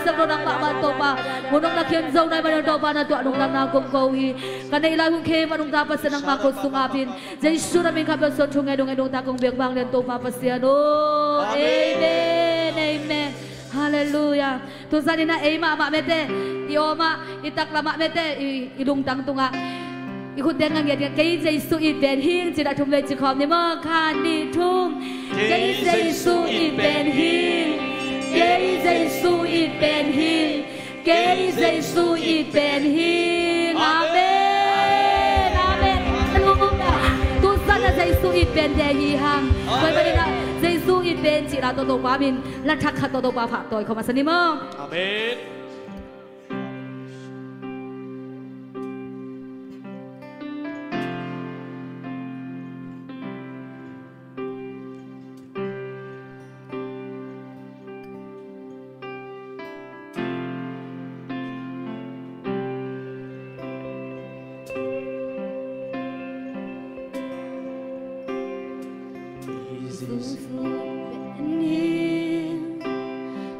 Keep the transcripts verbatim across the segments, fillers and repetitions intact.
nasep lo nangmah mah Topa. Nunung na khiam zo nai mah Topa na tuah nungta na kong ko hi. Ka neih lai hun khempeuh nungta Pasian nangmah khut sung apin. Jesu na min khat bel suan thu ngei dong ngei dong ta kong biak bang lian Topa Pasian aw. Amen. Amen. Amen. Halleluiah. Tuzan in ah ei mahmah mete, i aw mah, i takla mah mete, i, i lungtang tungah i khut teng a ngiat ngiat, kei Jesu it pen hing, ci dah thum vei ci khawm ni maw. Khat, nih, thum. Kei Jesu it pen hing. Kei Jesu it pen hing. Kei Jesu it pen hing. Amen. Amen. Halleluiah. Tuzan a Jesu it pente hi hang. Amen. Tua hi manin ah Jesu it pen cih la tawh Topa min la thak khat tawh Topa phat tawi khawm a sa ni maw. Amen.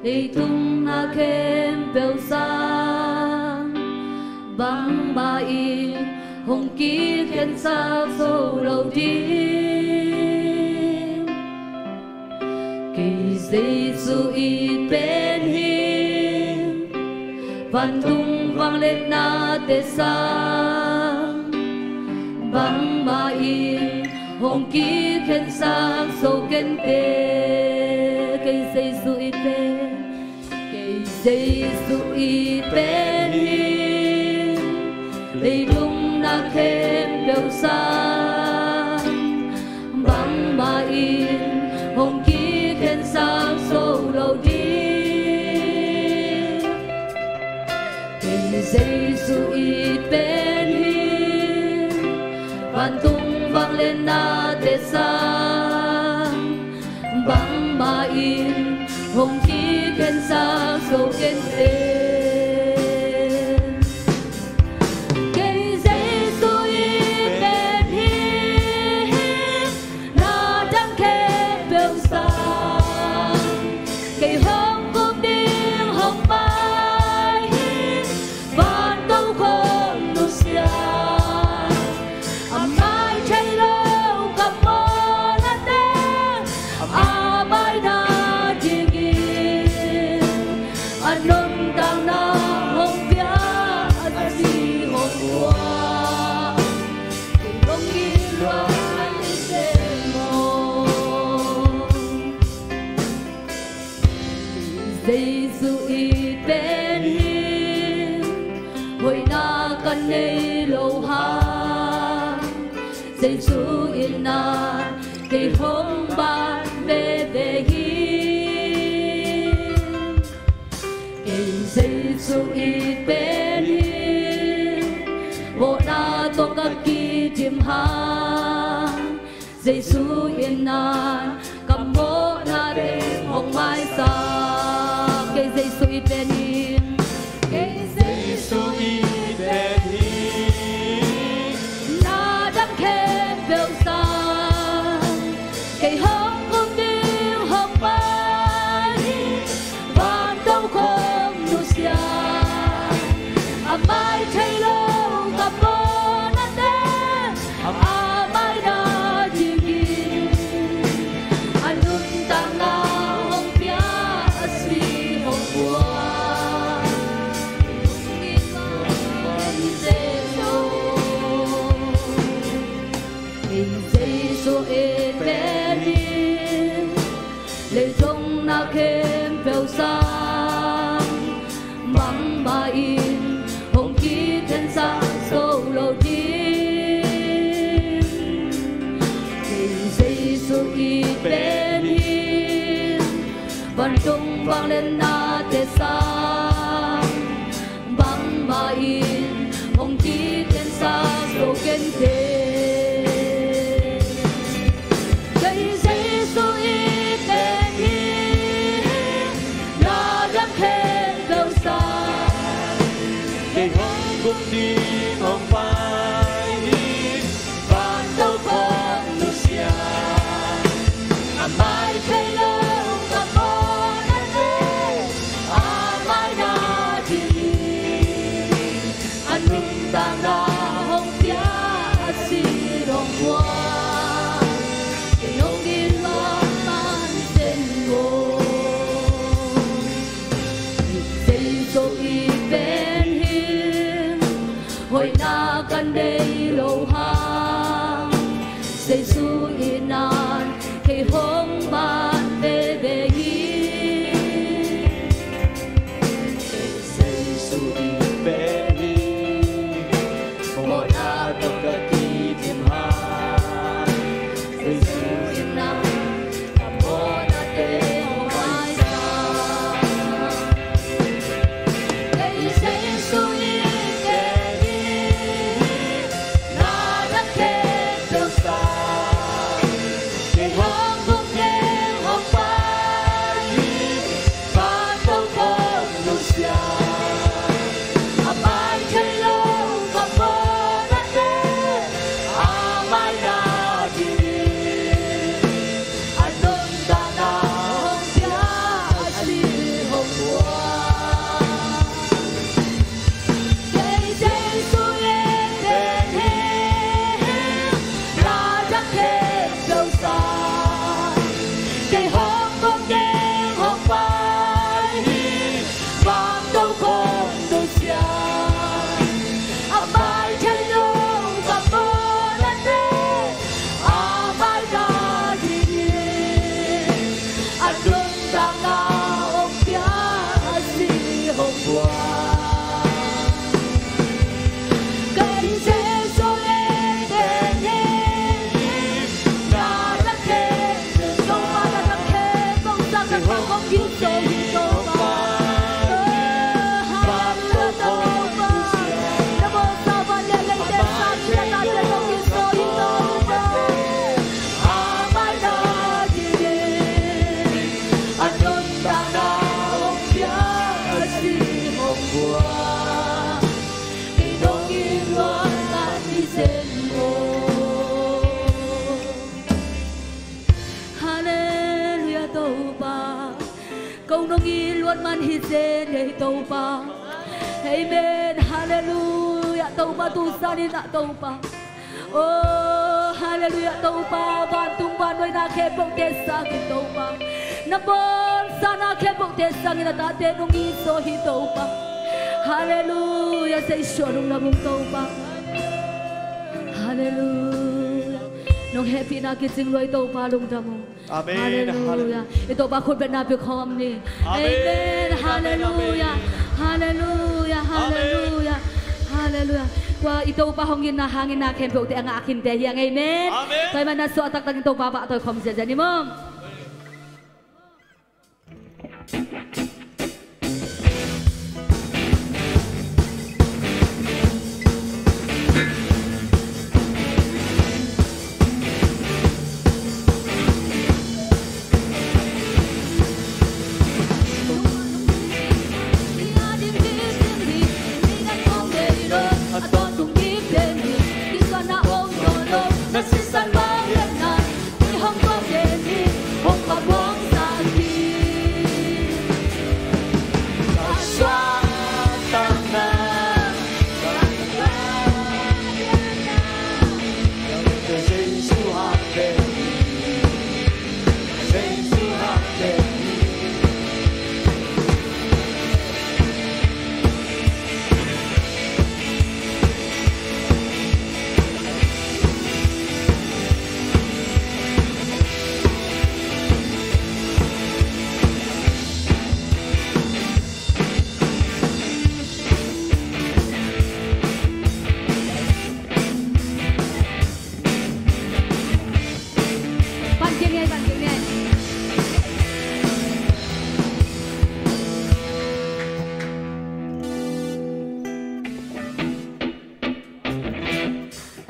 Leitung na khempeuh sang bangmah in hong kikhensak zo lo ding. Kei Jesu it pen hing, vantung vangliatnate sang bangmah in hong kikhensak zo kenteh. Kei Jesu it pen, kei Jesu it pen hing, leitung na khempeuh sang bangmah in hong kikhensak zo lo ding. Kei Jesu it pen hing, vantung vangliatnate sang bangmah in hong kikhensak zo kenteh. Kei Jesu it pen hing, na dang khempeuh sang kei hong kup ding hong pai hi. Van tokhom nusia, a mai thei lo ka mawhna teng a mai nadingin a nuntakna hong pia, a si hong ua. Jesu it pen hi, hoihna ka nei lo hang. Jesu itna kei hong ban veve hi. Kei Jesu it pen hi, mawhna tawh ka kidim hang. Jesu itna ka mawhna teng hong maisak. Kei Jesu it pen hi. Kei Jesu it pen hi. Na dang khempeuh sang kei hong kum ding hong pai hi. Van tokhom nusia, a mai thei lo ka mawhnate, a mai na dingin a nuntakna hong pia, a si hong pua. Jesu, Jesu it pen hi. Leitung na khempeuh sang bangmah in hong kithensak zo lo ding. Kei Jesu it pen hi. Vantung vangliatnate sang bangmah in hong kithensak zo kei. Kei Jesu it pen hi. Na dang khempeuh sang kei hong kum ding hong pai hi. Van tokhom nusia, a mai thei lo ka mawhnate, a mai na dingin a nuntakna hong pia, a si hong pua. Kei hong it luat man hi zen maw. Jesu it pen hi. Hoihna ka nei lo hang. Jesu itna kei hong ban veve hi. Jesu it pen hi. Mawhna tawh ka kidim hang. Jesu itna ka mawhnate hong maisak. Kei Jesu it pen hi. Na dang khempeuh sang kei hong kum ding hong pai hi. Van tokhom nusia, a mai thei lo ka mawhnate, a mai na dingin a nuntakna hong pia, a si hong pua. Kei Jesu it pen hi. Na dang khempeuh sang kei hong kum ding hong pai hi. Van tokhom nusia, a mai thei lo ka mawhnate, a mai na dingin a nuntakna hong pia, a si hong pua. Kei Jesu it pen hi. Na dang khempeuh, Topa na dang khempeuh sang na dang khempeuh hong kiso hi Topa. Hallelujah Topa. Na mawhsa van leh leite sang na dang khempeuh hong kiso hi Topa. A mai na dingin a nuntakna hong pia, a si hong pua. Kei nong it luat man hi zen maw. Hallelujah Topa. Ko nong it luat man hi zen hi Topa. Amen. Hallelujah Topa, tu zanin ah Topa. Oh, hallelujah Topa, vantung vannoi na khempeuhte sangin Topa, na bawlsa na khempeuhte sangin a tate nong it zaw hi Topa. Hallelujah, Jesu a lungdam ung Topa. Hallelujah. Nong hehpihna kicing lua, i Topa lungdam ung. Amen. Halleluia. I Topa khutbetna pia khawm ni. Amen. Amen. Halleluia. Halleluia. Halleluia. Halleluia. Tua i Topa hong itna hangin na khempeuhte a ngah khinte hi hang. Amen. Amen. Tua ahih manin na suah taktakin Topa pahtawi khawm ziazia ni maw.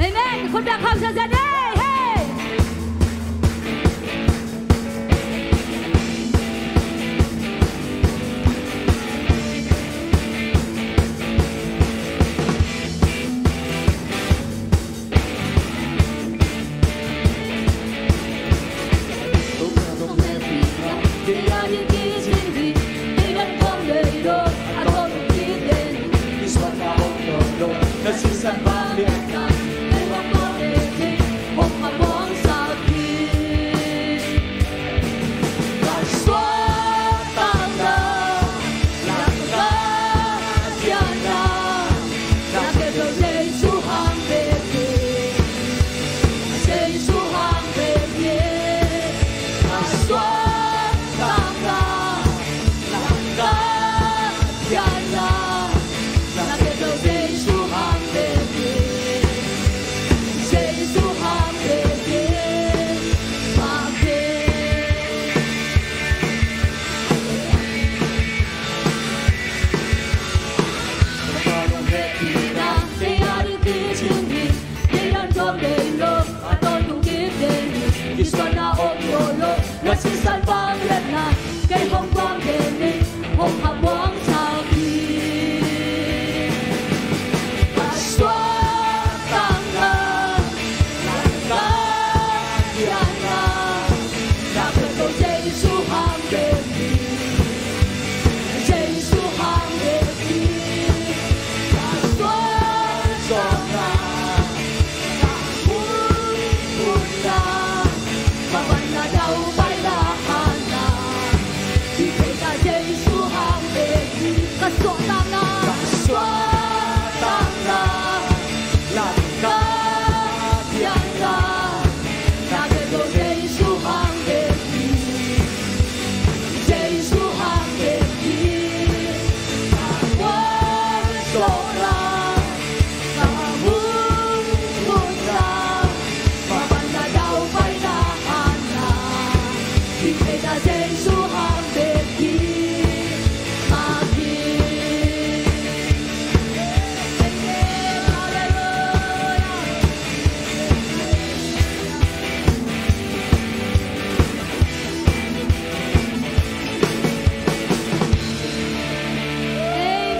Amen. Khut beng khawm ziazia ni. Hei.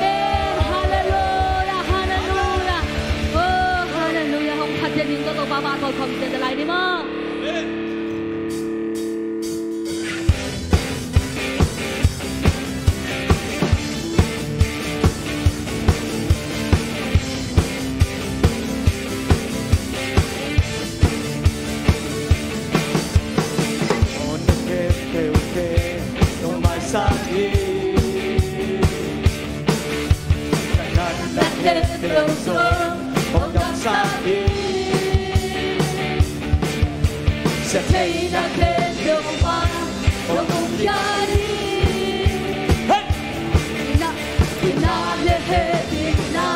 Amen. Halleluia. Halleluia. Oh, halleluia. Hong khat ding to, Topa mah tawh khawm te lai ni maw. Amen. Theihna khempeuh mah nong hong pia hi. Hey! Ina, ina le hehpihna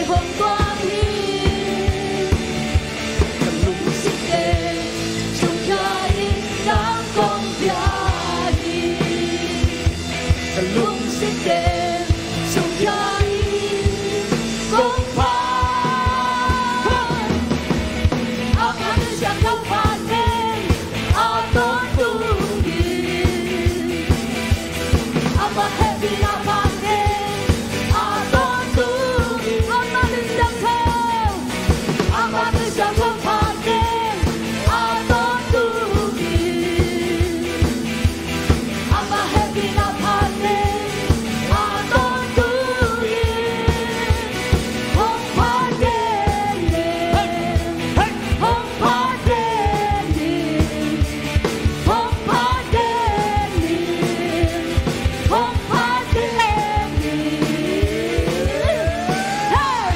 hong tuam hi. Ka lungsim teng sungkhia in nang kong pia hi. Ka lungsim teng sungkhia in kong pia hi. Ama nusiat Topa teng a tawntung hi. Ama hehpihna teng a tawntung hi. Ama nusiat Topa teng a tawntung hi. Ama hehpihna teng a tawntung hi. Hong pha den ni. Hong pha den ni. Hong pha den ni. Hong pha den ni. Hey!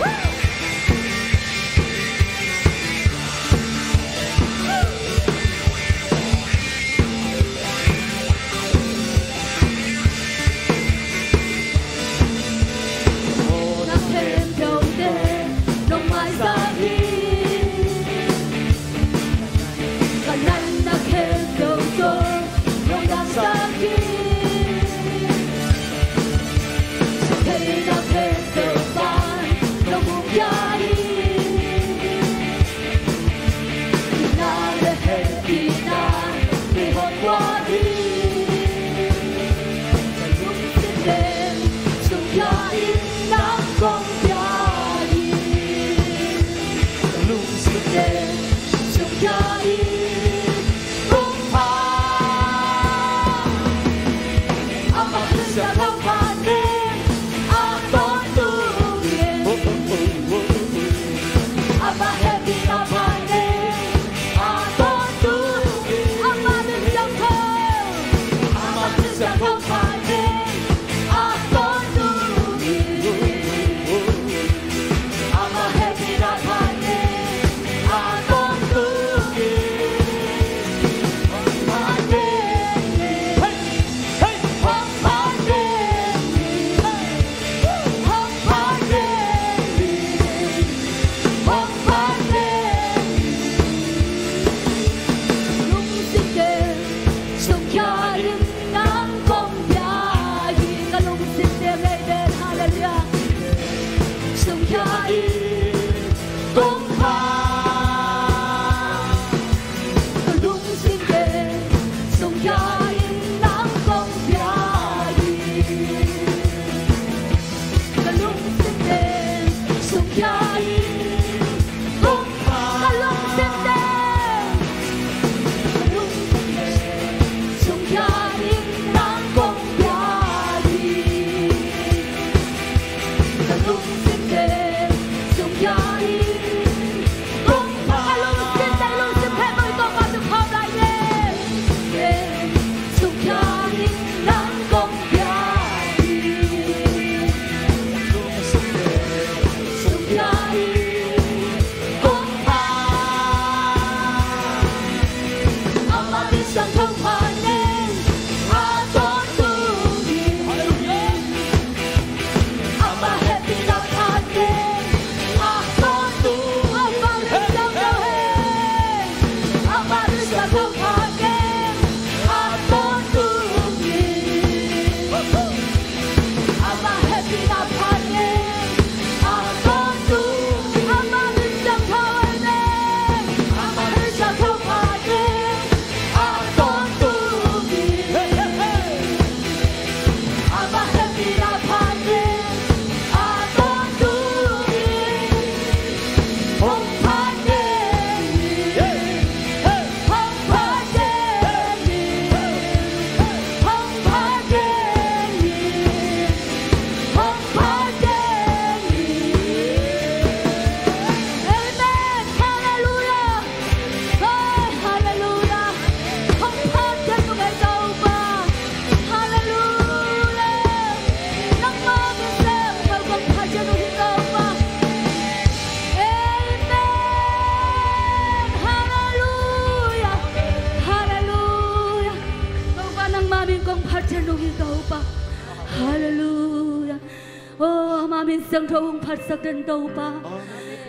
Min siangtho hong phatsak den Topa.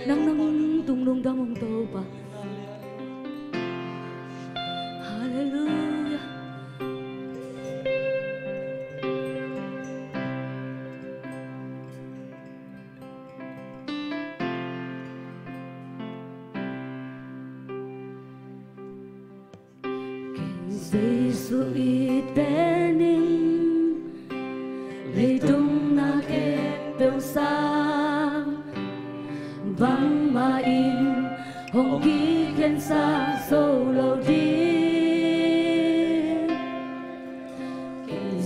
Nang, nang tung lungdam hong Topa. Halleluiah. Ken Jesu it pen ing, leitung na khempeuh sang, bangmah in hong kikhensak zo lo ding.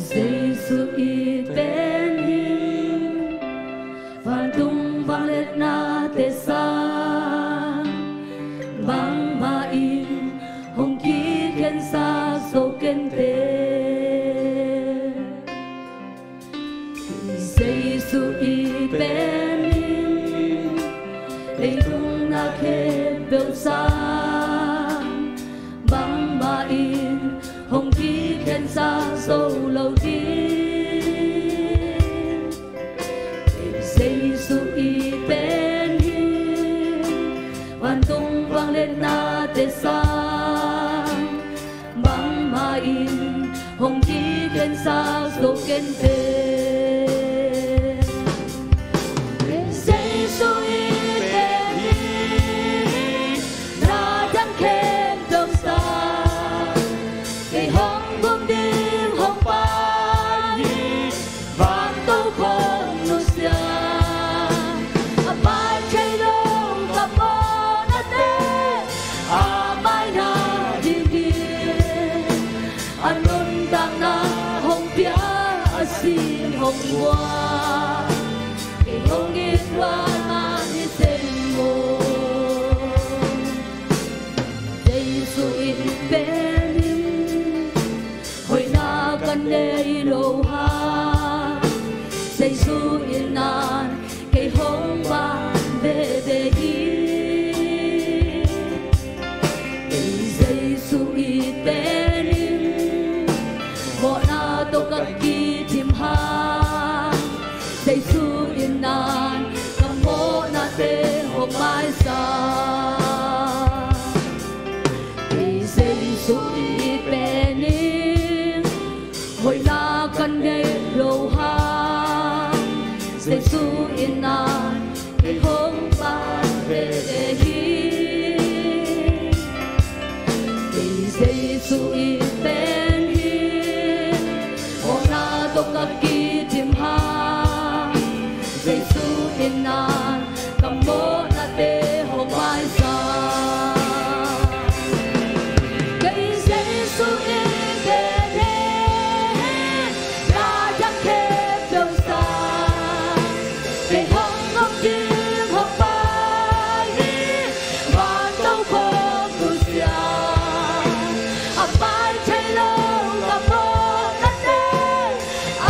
Jesu it pen hi, vantung vangliatnate sang, bangmah in hong kikhensak zo kenteh. Jesu it pen hi, leitung na khempeuh sang, bangmah in hong kikhensak zo lo ding. Jesu it pen hi, vantung vangliatnate sang, bangmah in hong kikhensak zo kenteh. Jesu it pen hi, na dang khempeuh sang, kei hong gum ding hong pai hi, van tokhom nusia. A pai thei lo ka mawhnate, a maina ding hi. A nuntakna hong pia, a sin hong guan, kei hong it luat mah ni seng maw. Jesu it pen hi, hoihna ka nei lo hang, Jesu in nang kei hong man veve hi. Jesu it pen hi, mawhna tawh ka kithim hang, Jesu in nang ka mawhnate hong maisak. Jesu it pen hi, hoihna ka nei lo hang, Jesu in nang kei hong man veve hi. Jesu it pen hi, mawhna tawh ka kithim hang, Jesu in nang ka mawhnate hong maisak. Kei Jesu it pen hi, na dang khempeuh sang, kei hong gum ding hong pai hi, van tokhom nusia. A pai thei lo ka mawhnate,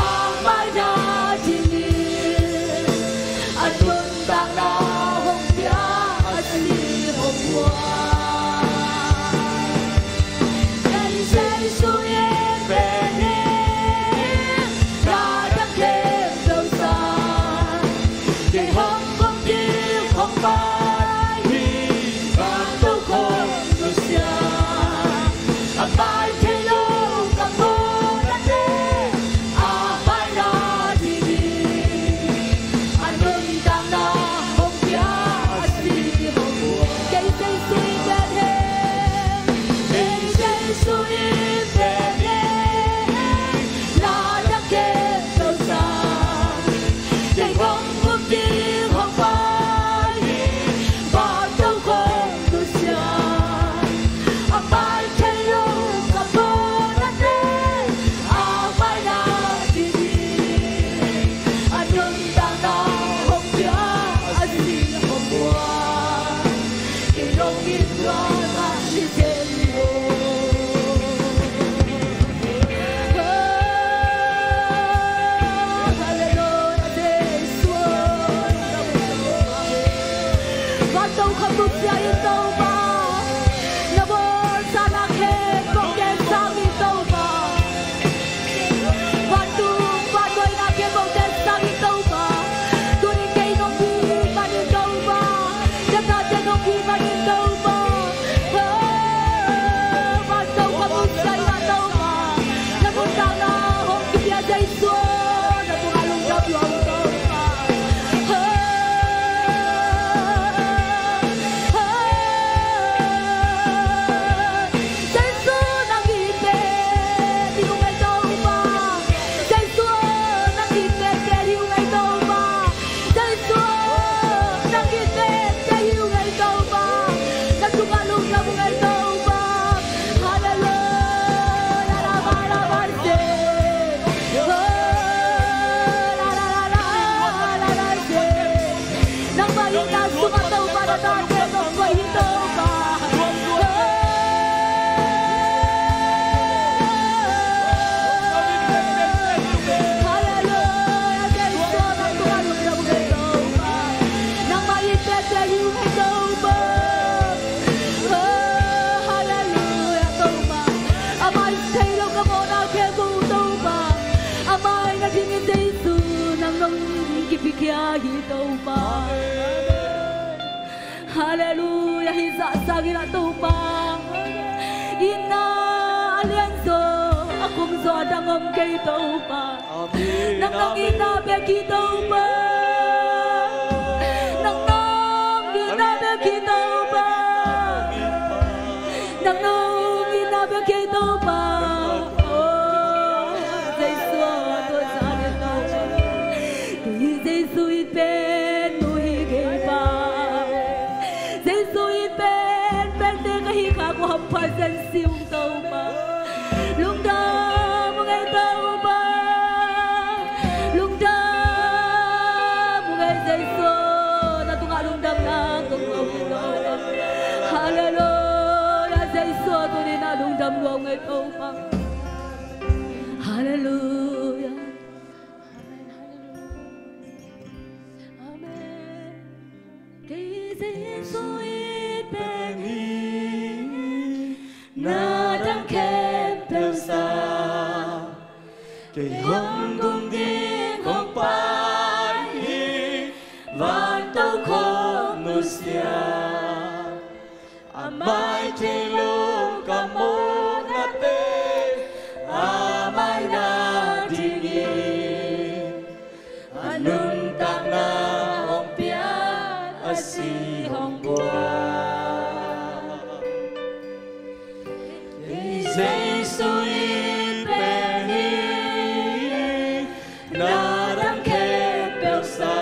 a maina ding hi. A nuntakna hong pia, a sin hong guan. Kei Jesu it pen hi, na dang khempeuh sang, kei hong gum ding hong pai hi, van tokhom nusia. A pai thei lo ka mawhnate, a maina ding hi. A nuntakna hong pia, a sin hong guan. Kei Jesu it pen hi, kei Jesu it pen hi, na dang khempeuh sang, kei hong gum ding Halleluia, Jesu, nang tungah lungdam uh ngei Topa. Nangmah in tektek hi uh ngei Topa. Oh, halleluia, Topa. A mai thei lo ka mawhna khempeuh uh Topa. A mai na dingin Jesu, nang nong kipia khia hi Topa. Halleluia, hih zah sangin ah Topa, itna a lianzaw, a kumzaw a dang om kei Topa. Amen. Nang nong itna bek hi Topa. Nang nong itna bek hi Topa. Nang nong itna bek hi Topa. Oh, Jesu, tua zah in Topa. Kei Jesu it pen nu hi kei pa. Jesu it pen, pen te ka hi kha ko hampha zen siu Topa. Lungdam uh ngei Topa. Lungdam uh ngei Jesu. Na tungah lungdamna kong ko hi Topa. Halleluia. Jesu tuni na lungdam lua uh ngei Topa. Halleluia. Amen. Kei Jesu it pen hi, na dang khempeuh sa. Kei hong gum ding hong pai hi, van tokhom nusia. A mai thei lo ka mawhnate, a mai na dingin a nuntakna hong pia, a si hong buak. Jesu it pen hi, na dang khempeuh sa.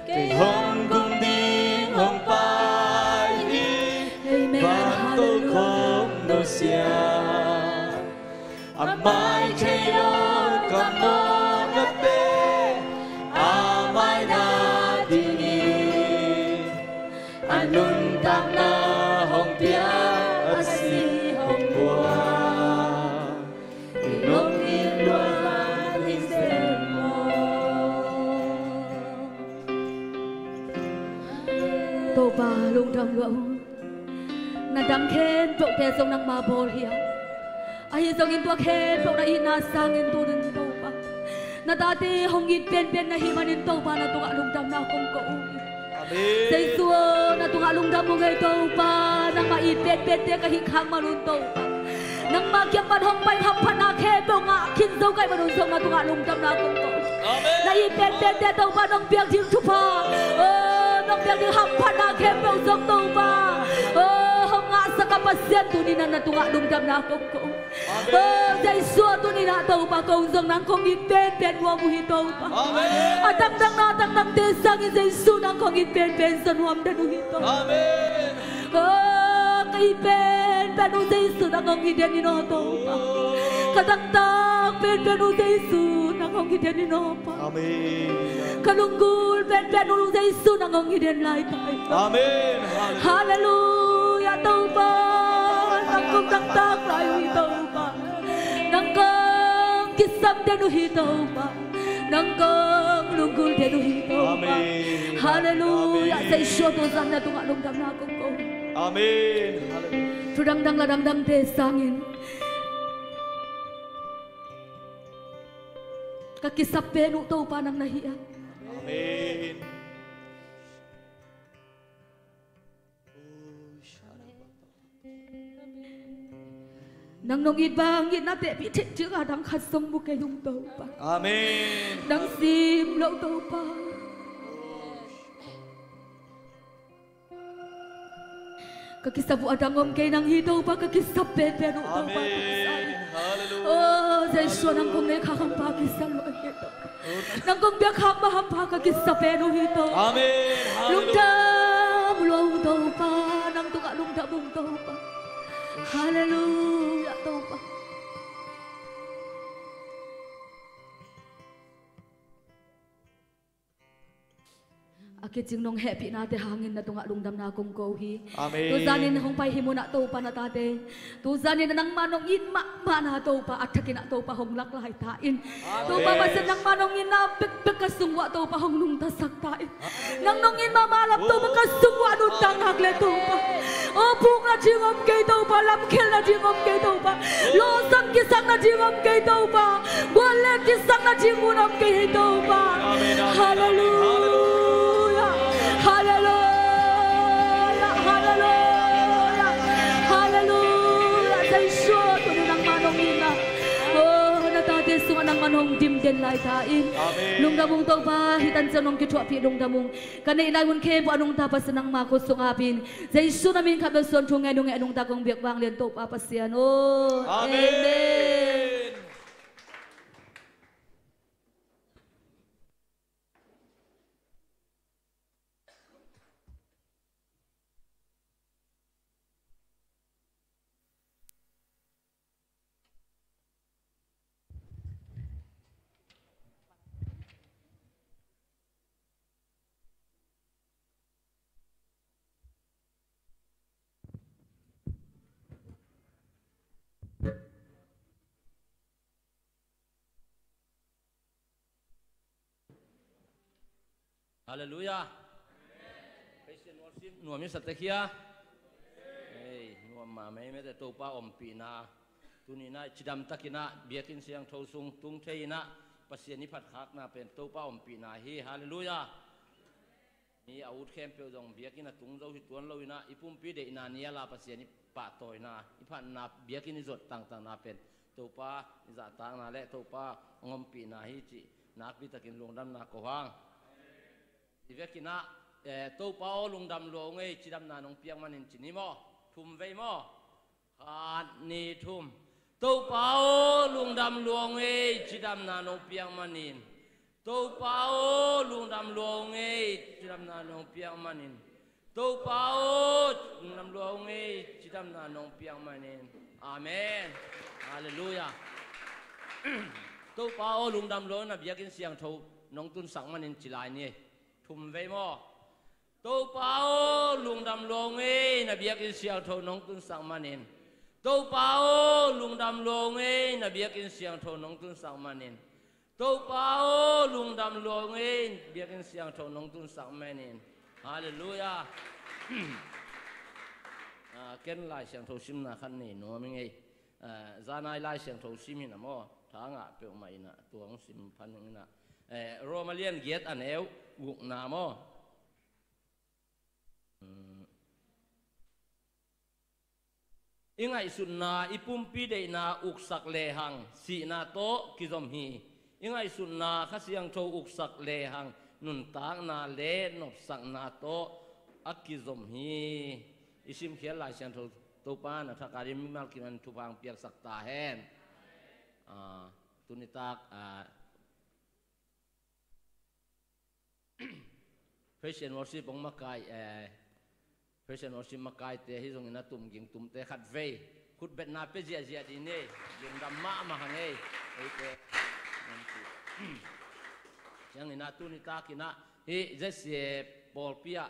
Kei hong gum ding hong pai hi, amen, van tokhom nusia. A mai thei lo ka mawhnate, a mai na dingin a nuntakna hong pia, a si hong buak. Topa lungdam lua uh. Na dang khempeuhte zong nangma bawl hi a, ahi zongin tua khempeuh na itna sangin tu ding Topa, na tate hong it penpen na hih manin Topa na tungah lungdamna kong ko uh hi. Amen. Jesu aw, na tungah lungdam uh ngei Topa. Nangmah it penpente ka hih khak man un Topa, nangmah kiang pan hong pai hamphatna khempeuh ngah khin zo ka hih man un zong na tungah lungdamna kong ko uh. Amen. Na it penpente Topa nong piak ding thupha, oh, nong piak ding hamphatna khempeuh zong Topa, oh, hong ngahsak a Pasian tuni na na tungah lungdamna kong ko uh. Amen. Oh, Jesu aw, tuni na Topa kong zong nang kong it penpen nuam uh hi Topa. Amen. A dangdangna dangdangte sangin Jesu nang kong it penpen sa nuam den uh hi Topa. Amen. Oh, ka it penpen uh Jesu nang kong it den in aw Topa. Ka dangtak penpen uh Jesu nang kong it den in aw. Amen. Ka lunggulh penpen uh Jesu nang kong it den lai ta hi. Amen. Halleluia. Halleluia Topa. Nang kong dangtak lai uh hi Topa. Nang kong kisam den uh hi Topa. Nang kong lunggulh den uh hi Topa. Amen. Halleluia. Amen. Jesu aw, tu zah na tungah lungdamna kong ko. Amen. Halleluia. Thu dangdang la dangdangte sangin ka kisap pen uh Topa nang na hi a. Amen. Nang nong it bang itna teh pi thei cik a dang khat zong mu kei ung Topa. Amen. Nang sim lo Topa. Ka kisap uh a dang om kei, nang hi Topa ka kisap penpen uh Topa. Amen. Halleluia. Oh, Jesu nang kong nei khak hampha kisap lo hi Topa. Nang kong biak khak mah hampha ka kisap pen uh hi Topa. Amen. Halleluia. Lungdam lua ung Topa, nang tungah lungdam ung Topa. Halleluia Topa. A Kicing nong hehpihnate hangin na tungah lungdamna kong ko hi. Amen. Tuzanin hong pai hih munah Topa na tate, tuzanin nangmah nong it mahmahna Topa a thakinah Topa hong lak lai ta in. Amen. Topa Pasian nangmah nong itna bekbek ka sung uah Topa hong nungtasak ta in. Nang nong it mahmah lam Topa ka sung uah nuntak ngak le Topa, aw phukna ding om kei Topa, lamkhelhna ding om kei Topa, lawsam kisakna ding om kei Topa, guallel kisakna ding mun om kei hi Topa. Amen, amen, amen. Halleluia. Halleluia. Halleluia. Halleluia. Jesu, tuni nangmah nong itna, oh, na tate sungah nangmah nong dimden lai ta in. Amen. Lungdam ung Topa, hih tan ciang nong kithuahpih lungdam ung. Ka neih lai mun khempeuh a nungta Pasian nangmah khut sungah ap in. Jesu na min khat bek suang thu ngen ung e, a nungta kong biak vanglian Topa Pasian aw. Amen. Amen. Halleluia. Praise and worship. Nuam i sa tek hia? Ei, nuam mahmah ei mete. Topa ompihna tuni-in ah cidam takin ah biakinn siangtho sung tung thei-in ah Pasian i phatkhakna pen Topa ompihna hi. Halleluia. Mi a ut khempeuh zong biakinn a tung zo hi tuan lo-in ah i pumpi deihna nial a Pasian i pahtawina, i phatna, biakinn i zuat tangtakna pen Topa i zahtakna le Topa hong ompihna hi cih nakpi takin lungdamna ko hang. I vekin ah, eh, Topa aw lungdam lua ung ei, cidamna nong piak manin ci ni maw? Thum vei maw? Khat, nih, thum. Topa aw lungdam lua ung ei, cidamna nong piak manin. Topa aw lungdam lua ung ei, cidamna nong piak manin. Topa aw lungdam lua ung ei, cidamna nong piak manin. Amen. Halleluia. Topa aw lungdam lua ung ei, na biakinn siangtho nong tunsak manin ci lai ni ei. Thum vei maw? Topa aw lungdam lua ung ei, na biakinn siangtho nong tunsak manin. Topa aw lungdam lua ung ei, na biakinn siangtho nong tunsak manin. Topa aw lungdam lua ung ei, biakinn siangtho nong tunsak manin. Halleluia. Ah, ken Lai Siangtho simna khat nei nuam ing ei. Ah, zan-a i Lai Siangtho sim hi-in ah maw, tha ngah peuhmah in ah tua hong sim phan ing in ah. Eh, Roma lian giat a neu gukna maw. I ngaihsutna, i pumpi deihna uksak lehang sihna tawh kizom hi. I ngaihsutna Kha Siangtho uksak lehang nuntakna le nopsakna tawh a kizom hi. I simkhial Lai Siangtho Topa na thak adingin mimal kim in thupha hong piaksak ta hen. Ah, tuni tak, ah, Praise and worship hong makai, eh, praise and worship makaite ahi zongin a tumging tumte khat vei khutbetna pia ziahziah dih ni ei. Lungdam mahmah hang ei. Eite. Ciangin ah tuni takin ah hih Z C A pawlpi ah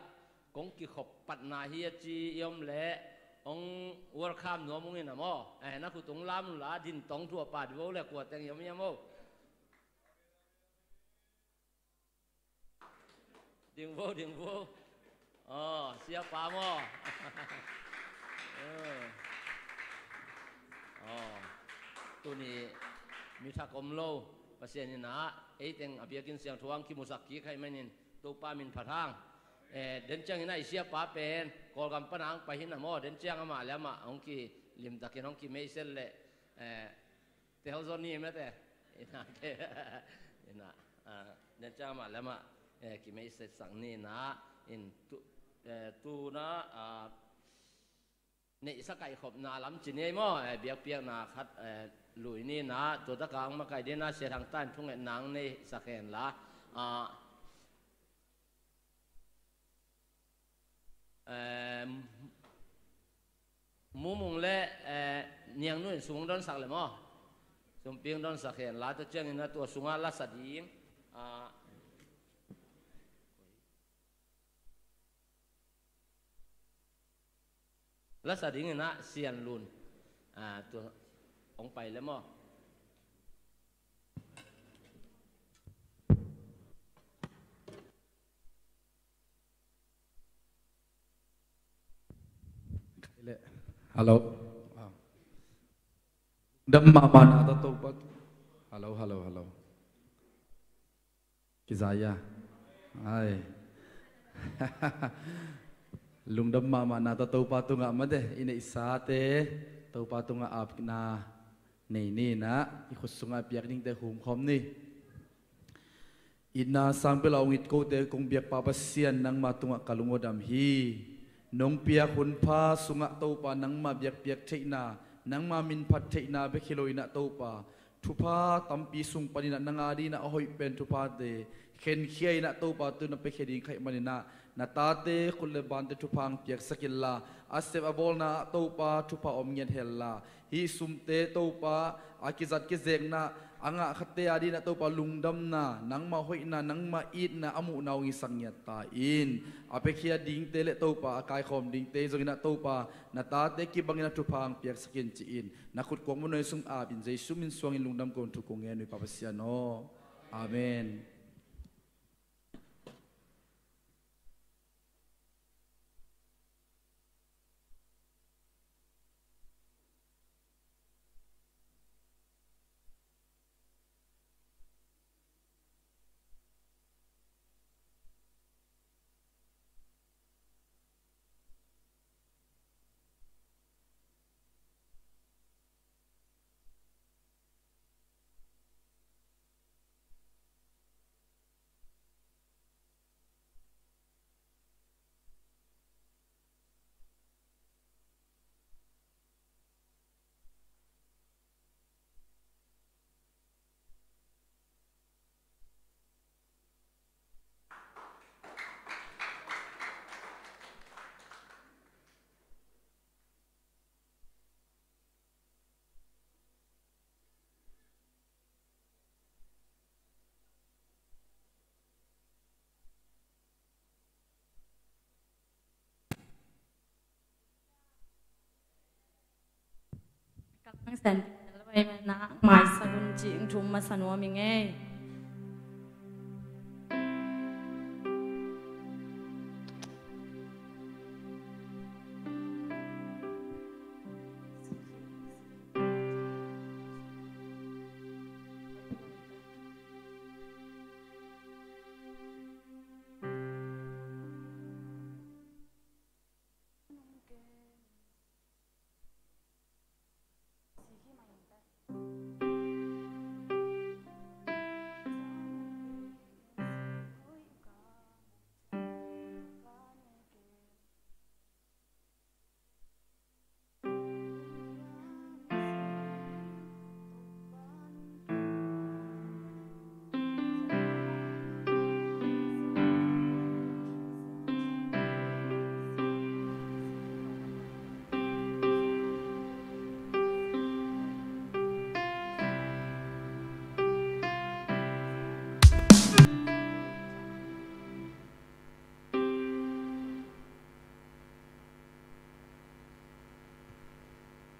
kong kikhop patna hi a ci i om leh hong welcome nuam ung in ah maw. Eh, na khut hong lam un la, din tong thu a pah dih vo leh kua teng i om hiam maw. Ding vo, ding vo. Aw, siapa maw. Eh. Aw. Tuni mi thak om lo Pasian in ah ei teng a biakinn siangtho ah hong kimusak kik ahih manin Topa min phat hang. Eh, den ciangin ah i siapa pen Kawlgam pan ah hong pai hi-in ah maw, den ciang amah le amah hong kilimtakin hong kimeihset leh, eh, tel zaw ni mete. Ina, ina, ah, den ciang amah le amah, eh, kimeihsetsak ni in ah, in tu, eh, tu-in ah, ah, neihsa kaihkhopna lam ci ni ei maw, eh, biakpiakna khat, eh, lui ni in ah, tua tak a hong makai dingin ah Sia Thang Tan in thungetna hong neisak hen la. Ah, eh, Mumung le, eh, Niangnu in sum hong dawnsak leh maw. Sumpi hong dawnsak hen la, tua ciangin ah tua sungah la sa ding. Ah, Lasa dingin ah Sian Lun, ah, tu hong pai le maw? Hello. Wow. Dam mahmah na ta Topa. Hello, hello, hello. Kizaya. Ai. Lungdam mahmah na ta Topa tungah mate, i neihsate Topa tungah apna nei ni in ah, i khut sungah piak dingte humkhawm ni. Itna sangpi lo hong it kote kong biak Pa Pasian, nangma tungah ka lung aw dam hi. Nong piak hunpha sungah Topa, nangma biakpiak theihna, nangma minphat theihna bek hi lo in ah Topa, thupha tampi sung panin ah nang adingin ah a hoih pen thuphate khenkhia in ah Topa, tu na piakhia ding ka hih manin ah na tate khut le bante thupha hong piaksak inla, a sep a bawlna ah Topa thupha om ngiat henla, hih sumte Topa, a kizat kizekna a ngah khatte adingin ah Topa, lungdamna, nangma hoihna, nangma itna a muhna hong hisak ngiat ta in. A piakhia dingte le Topa, a kaikhawm dingte zongin ah Topa, na tate kibangin ah thupha hong piaksak in ci-in, na khut kuang muanhuai sung apin Jesu min suangin lungdam kong thuk kong ngen uh hi Pa Pasian aw. Amen. Ka langsian tel vai na maisak un cih hong thum masa nuam ing ei.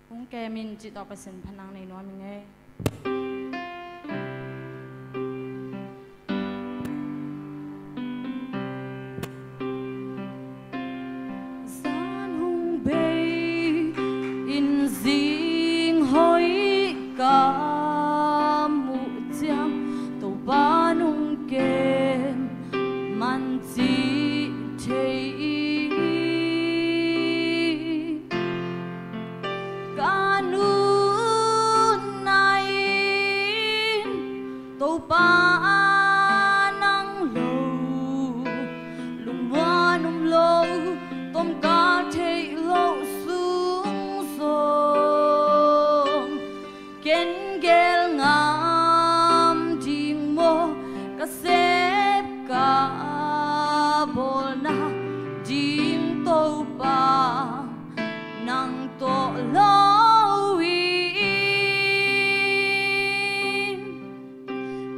Hong kem in cih tawh Pasian phatna nei nuam ing ei. Zan hong bei in zing hoih ka muh ciang, Topa nong kem man cih thei in, ka nunna in Topa nang lo, lungmuan um lo, tomkal theih loh sung zong ken gel ngam ding maw, ka sep ka bawlna ding Topa nang tawh lo in,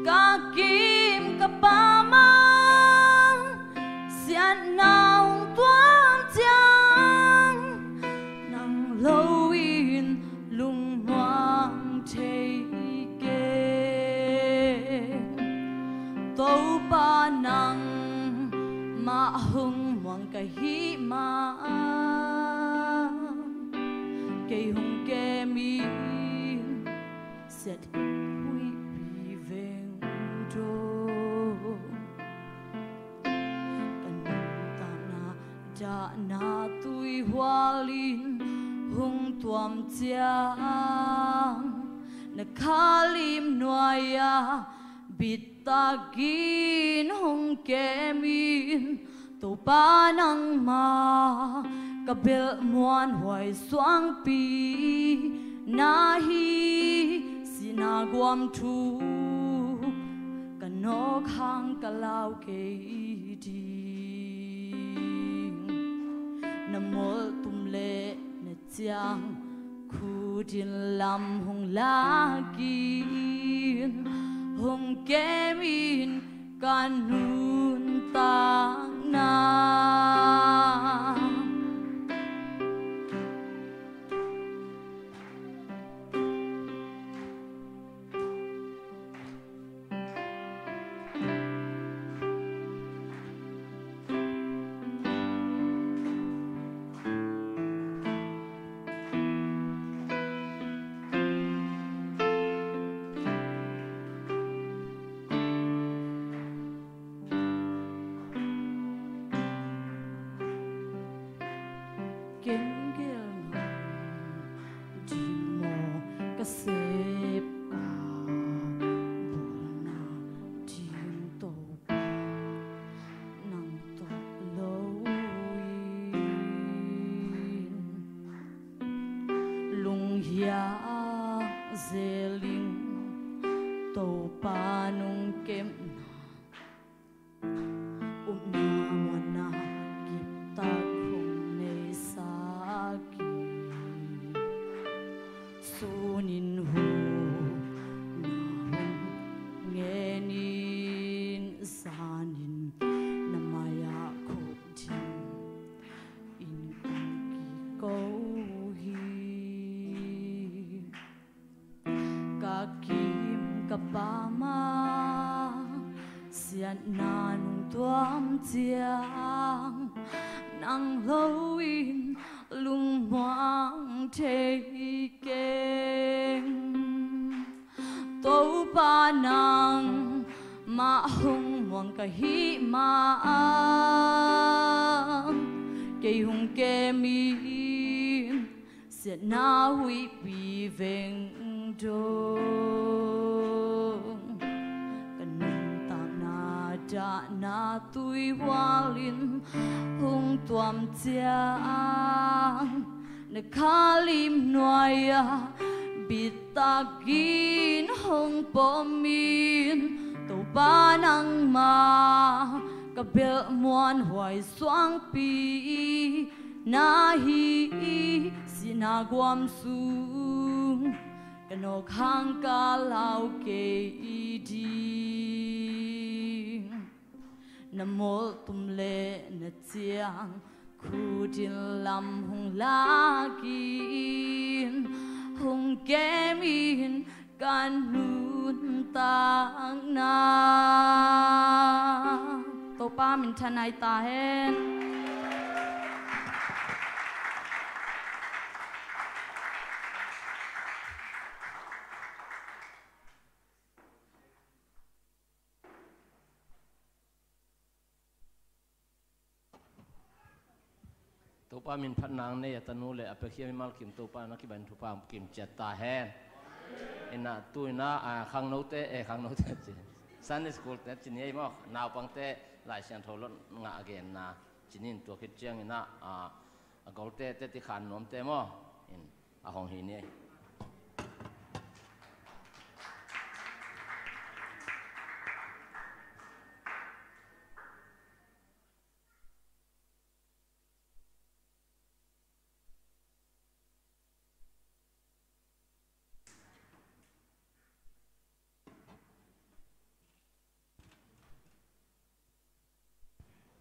ka kim ka pam a siatna hong tuam ciang, nang Topa nangmah hong muang ka hih manin, kei hong kemin siat huihpi veng dong. Ka nuntakna dahna tuihualin hong tuam ciang, na khalim nuai-ah bittakin hong kemin. Topa nangmah ka belh muanhuai suangpi na hi. Sihna guam thu ka nawk hang ka lau kei ding. Na molh tum leh na ciang, khut in lam hong lakin, hong kemin ka nuntakna. Ken gel nang ding maw, ka sep a bawlna ding Topa, nang tawh lo in lunghiang zel ing. Topa nong kepna, upna muanna kiptak hong neisak in. Sun in huhna hong ngen in, zan in na mai-ah khuh dingin kong kiko hi. Ka kim ka pam a siatna nong tuam ciang, nang lo in lungmuang thei keng. Topa nangmah hong muang ka hih manin, kei hong kemin siatna huihpi veng dong. Ka nuntakna dahna tuihualin hong tuam ciang, na khalim nuai-ah bittakin hong pom in. Topa nangmah ka belh muanhuai suangpi na hi. Sihna guam sung ka nawk hang ka lau kei ding. Na molh tum leh na ciang, khut in lam hong lakin, hong kemin ka nuntakna. Topa minthanna hi ta hen. Topa min phatna nei a tanu le a piakhia mimal kim Topa na kiban thupha kim ciat ta hen. Ina tu ina, a, khangnote, e, khangnote ci. Sunday school te ci ni ei maw, naupangte Lai Siangtho lot ngah a genna ci ni in, tua khit ciang ina, a, a golte te ti khan nuamte maw. In, a hong hi ni ei.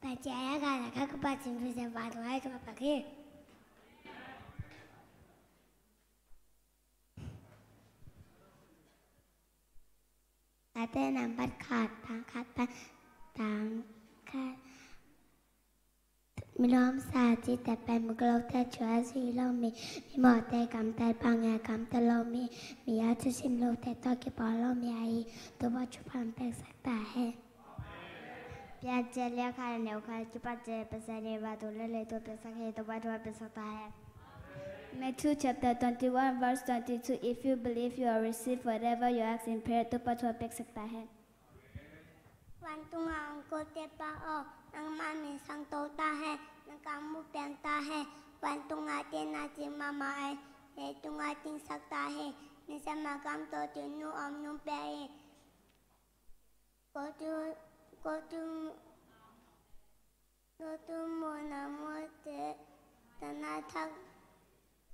Pasian a ka na ka ku Pasian fu se fa tua ai tua pa ki. Tate nambat khat tang Khat pan tang khat. Milawmsa cihte pen, migilote thu a zui lo mi, mimawte gamtat bangin a gamta lo mi, mi a thusim lote tawh kipawl lo mi ahi Topa thupha hong piaksak ta hen. Piancil alian khat aneu khat. Kipatte Pasian in, vantung le leitung a piaksak hi. Topa thupha piaksak ta hen. Matthew chapter twenty-one, verse twenty-two. If you believe, you will receive whatever you ask in prayer. Topa thupha piaksak ta hen. Vantunga om kote Pa aw, nangma min siangtho ta hen, na kam mu pian ta hen. Vantunga tenna cing mahmah ahi, leitunga cingsak ta hen. Nasem a gam tawh cing nung om nung pia hi. Ko tu, ko tu, ko tu mawhna mawhte, tana thak,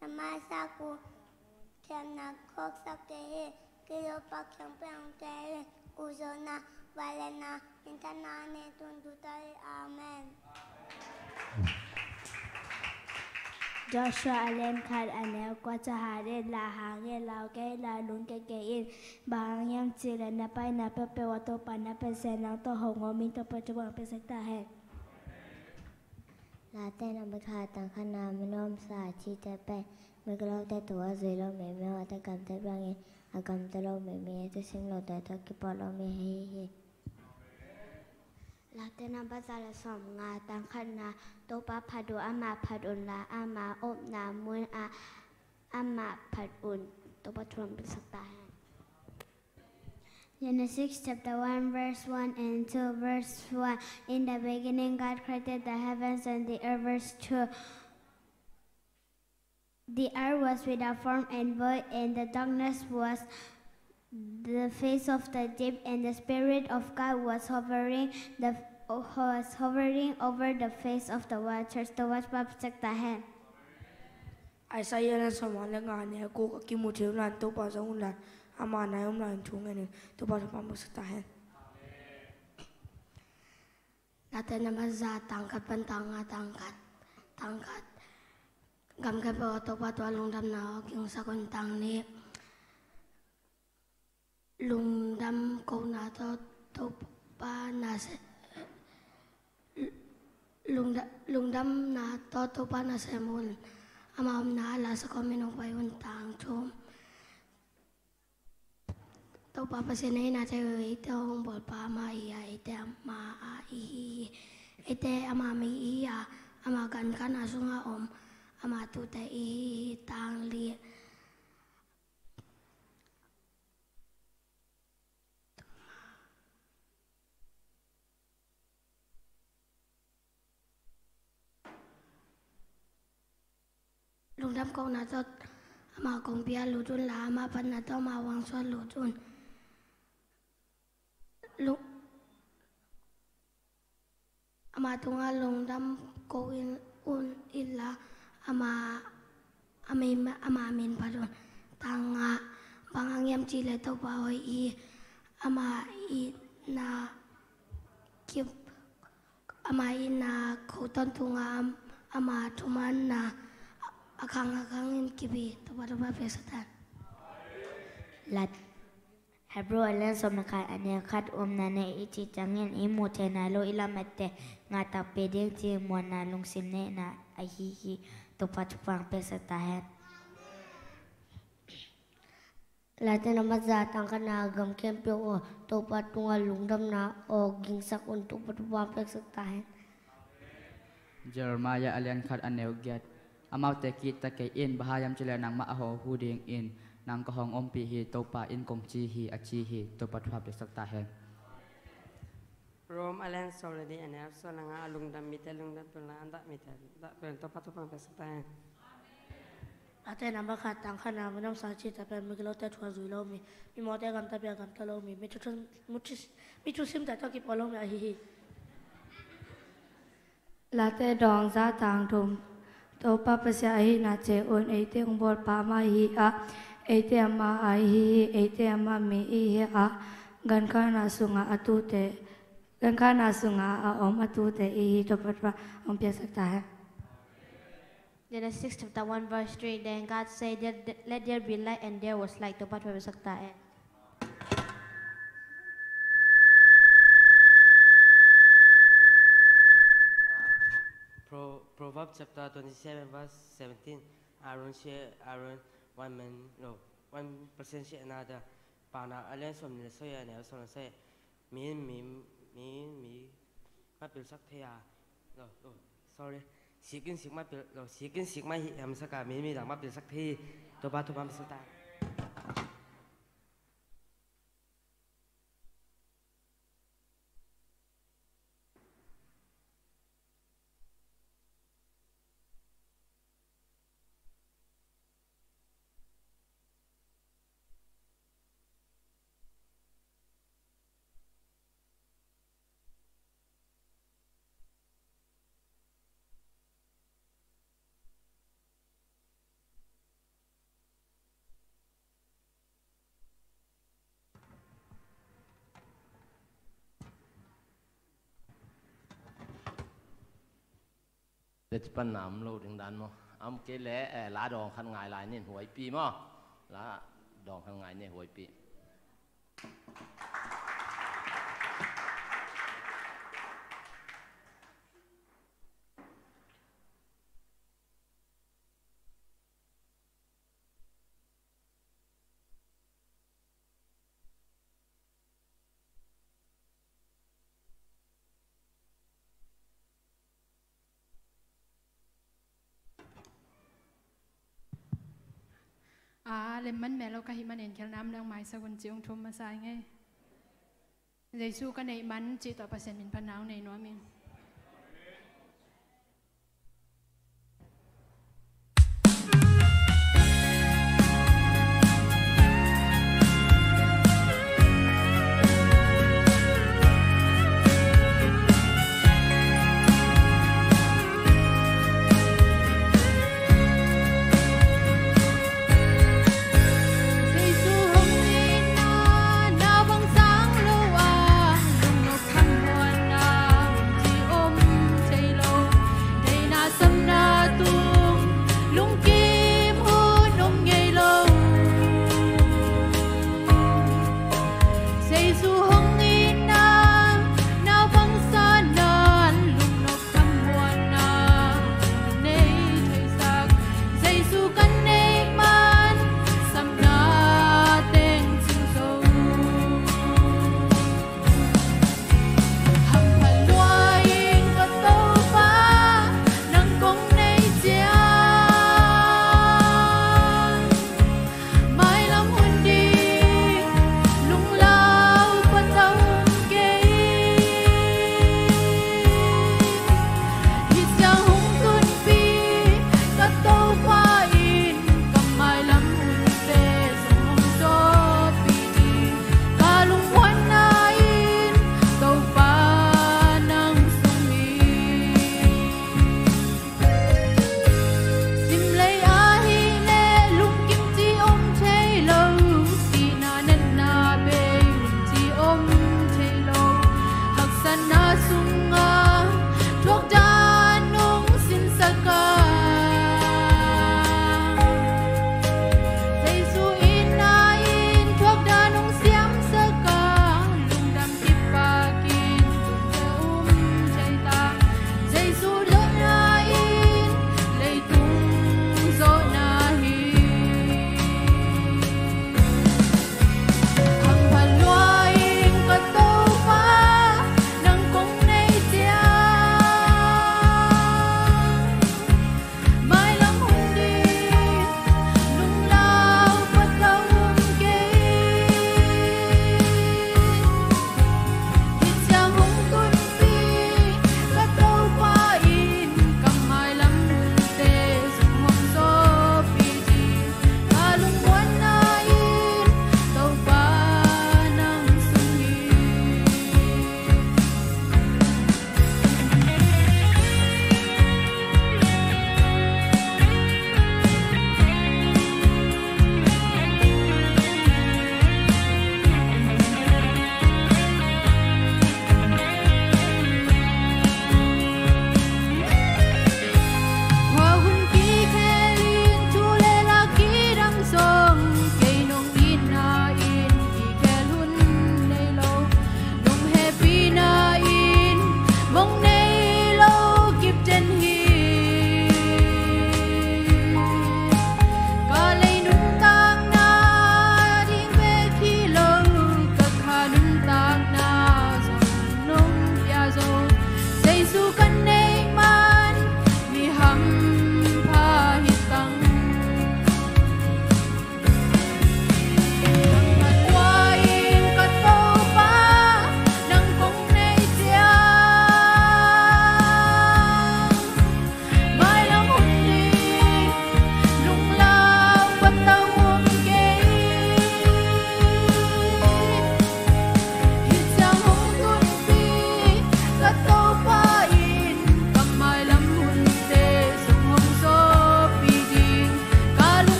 tama sa ku, thiamna khawksak kei hi. Kei lo pak khiang peng kei hi. Ku zona valena, in thana ne tun tu ta hi. Amen. Joshua alian khat aneu kua. Cahat in, la hang in, lau kei in, la lung kei kei in. Bang hang hiam cih leh na paina peuhpeuh ah Topa na Pasian nang tawh hong om in. Topa thupha hong piaksak ta hen. Late namba khat, tang khatna. Milawmsa cihte pen, migilote thu a zui lo mi, mimawte gamtat bangin a gamta lo mi, mi a thusim lote tawh kipawl lo mi ahi hi. Late namba za le sawmnga, tang khatna. Topa phat un, amah phat unla, ama omna munah amah phat un. Topa thupha hong piaksak ta hen. Genesis chapter one, verse one and two. Verse one. In the beginning, God created the heavens and the earth. Verse two. The earth was without form and void, and the darkness was the face of the deep, and the Spirit of God was hovering, the, was hovering over the face of the waters. Topa thupha piaksak ta hen. Isaiah alian sawmnga le nga, aneu guk. A kimu thei un la, Topa zong un la, ama nai om lai-in thu ngen un. Topa thupha hong piaksak ta hen. Late namba za, tang khat pan tang nga. Tang khat, tang khat. Gam khempeuh ah Topa tungah lungdamna aw gingsak un. Tang nih. Lungdam kohna tawh Topa na se, lungda-, lungdamna tawh Topa na sem un. Ama omna ah la sa kawmin hong pai un. Tang thum. Topa Pasian, eite hong bawlpa amah hi a, eite ama ahi hi. Eite ama mi ihi a, ama gankhana sungah om, ama tuute ihi hi. Tang li. Lungdam kohna tawh ama kongpi ah lut unla, ama phatna tawh ama huang sungah lut un. Lung-, ama tungah lungdam ko in, un inla, ama, ama, ama min phat un. Tang nga. Bang hang hiam cih leh Topa hoih hi, ama itna kip, ama itna ko tawntung a, ama thumanna a khang a khang in kip hi. Topa thupha piaksak ta hen. Late Hebrew alian sawm le khat, aneu khat. Omna nei i cih ciangin i muh theih nai lo i lamette ngah takpi ding cih muanna, lungsim neihna ahi hi. Topa thupha hong piaksak ta hen. Late namba za, tang khatna. Gam khempeuh ah Topa tungah lungdamna aw gingsak un. Topa thupha hong piaksak ta hen. Jeremiah alian khat, aneu giat. Amaute ki-it ta kei in, bang hang hiam cih leh nangmah a hong huh dingin nang kong ompih hi, Topa in kong ci hi, a ci hi. Topa thupha piaksak ta hen. Rome alian sawm le nih, aneu sawm le nga. A lungdam mite lungdam peuh unla, a dah mite dah peuh un. Topa thupha piaksak ta hen. Late namba khat, tang khatna. Milawmsa cihte pen, migilote thu a zui lo mi, mimawte gamtat bangin a gamta lo mi, mi thu, mi thu, mi thusimte tawh kipawl lo mi ahi hi. Late dawng za, tang thum. Topa Pasian ahihna cih un. Eite hong bawlpa amah hi a, eite ama ahi hi. Eite ama mi ihi a, gankhana sungah a tuute, gankhana sungah a om a tuute ihi hi. Topa thupha hong piaksak ta hen. Genesis chapter one, verse three. Then God said, "Let, let there be light, and there was light." Topa thupha piaksak ta hen. Proverbs chapter twenty-seven, verse seventeen. Aaron share, Aaron, one man, no, one person share another. Paunak a lian sawm nih le sawm a neu sawm le sawm. Mi, mi, mi, mi mapilsak thei a. No, no, sorry. Sik in sik mapil, no, sik in sik mah hi hamsak a, mi, mi dang mapilsak thei. Topa, Topa masa ta. Leh ci pan na om lo ding dan maw? A om kei leh, eh, la dawng khat ngai lai ning, huaipi maw? La dawng khat ngai ning, huaipi. A, lem man mel lo ka hih manin khialhna om leng maisak un ci-in thum masa ing ei. Jesu ka neih man cih tawh Pasian min pan na nei nuam ing.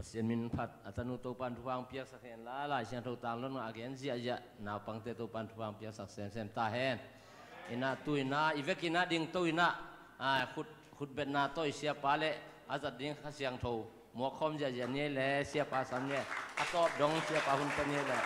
Sian min phat a tanu Topan thupha piaksak hen la, Lai Siangtho tang lon ngah a gen ziahziah naupangte Topan thupha piaksak semsem ta hen. Inah tu inah i vekin ah dingto inah, a, khut, khutbetna tawh i siapa le a zat ding Kha Siangtho muak khawm ziahziah ni ei le, siapa sam ni ei, a tawp dong siapa hun pia ni ei le.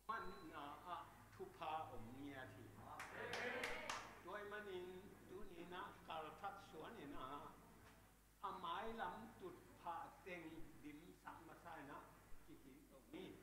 Manna ah thupha om ngiat hi. Tua ahih manin tuni-in ah kalthak suan in ah a mailam tutphah teng dimsak masa in ah kikik zo ni.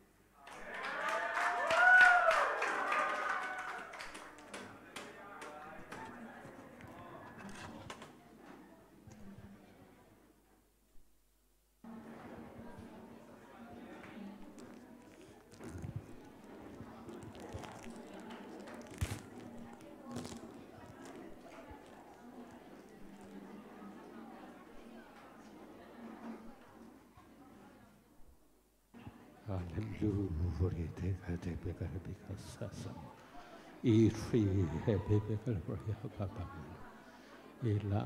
Hallelujah. Ila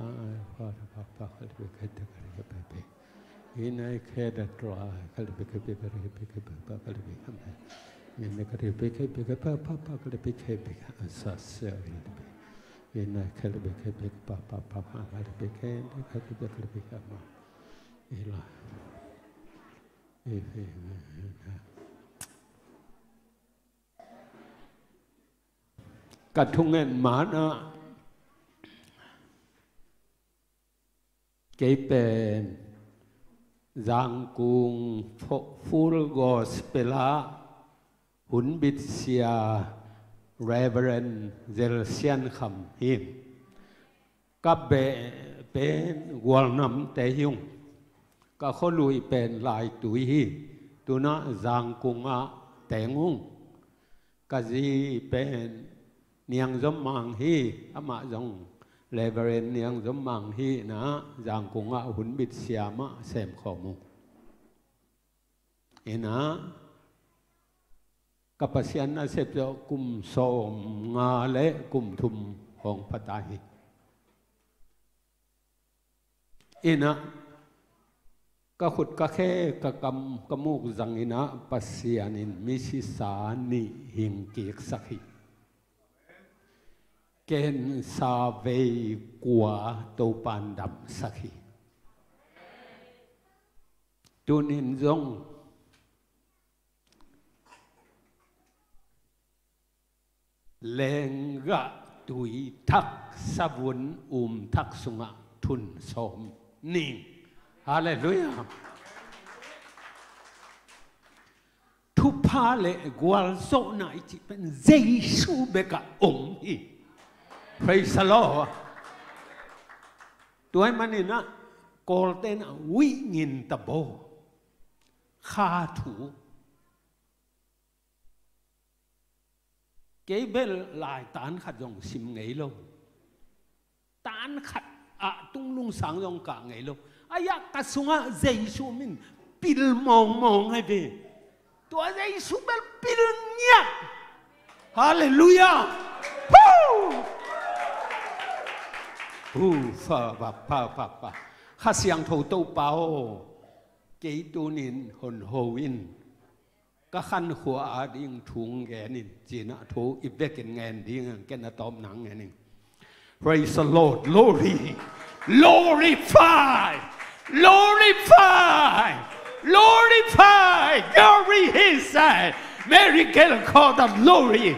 Ka thungen man ah kei pen Zangkung Full Gospel ah hunbit sia Reverend Zel Sian Kham hi. Ka beh pen Gualnamte hi ung. Ka khualui pen Laitui hi. Tu-in ah Zangkung ah teng ung. Ka zi pen Niang Zom Mang hi. Amah zong Reverend Niang Zom Mang hi in ah Zangkung ah hunbit sia mah sem khawm ung. In ah ka Pasian nasep zawh kum sawmnga le kum thum hong pha ta hi. In ah ka khut ka khe ka kam ka muk zang in ah Pasian in misisa nih hing kiksak hi. Cancer vei kua Topan damsak hi. Tuni-in zong lenggah tui thak savun um thak sungah thun sawm ning. Halleluiah. Thupha le gualzawhna i cih pen Jesu bekah om hi. Praise the Lord. Tua ahih manin ah Kawlte in ah uih ngin ta baw. Kha thu. Kei bel lai tan khat zong sim ngei lo. Tan khat ah tunglung sang zong kah ngei lo. Ahi a ka sungah Jesu min pil mawngmawng hi ve. Tua Jesu bel pil ngiat. Halleluiah. Hu! Hu, fa, fa, fa, fa, fa. Kha Siangtho Topa aw. Kei tuni-in hon ho in. Ka khankhua ading thu hong gen in, ci-in ah thu i vekin ngen ding, ken a tawpna hong ngen ing. Praise the Lord. Glory. Glorify. Glorify. Glorify. Glory, he said. Mary Gale called the glory.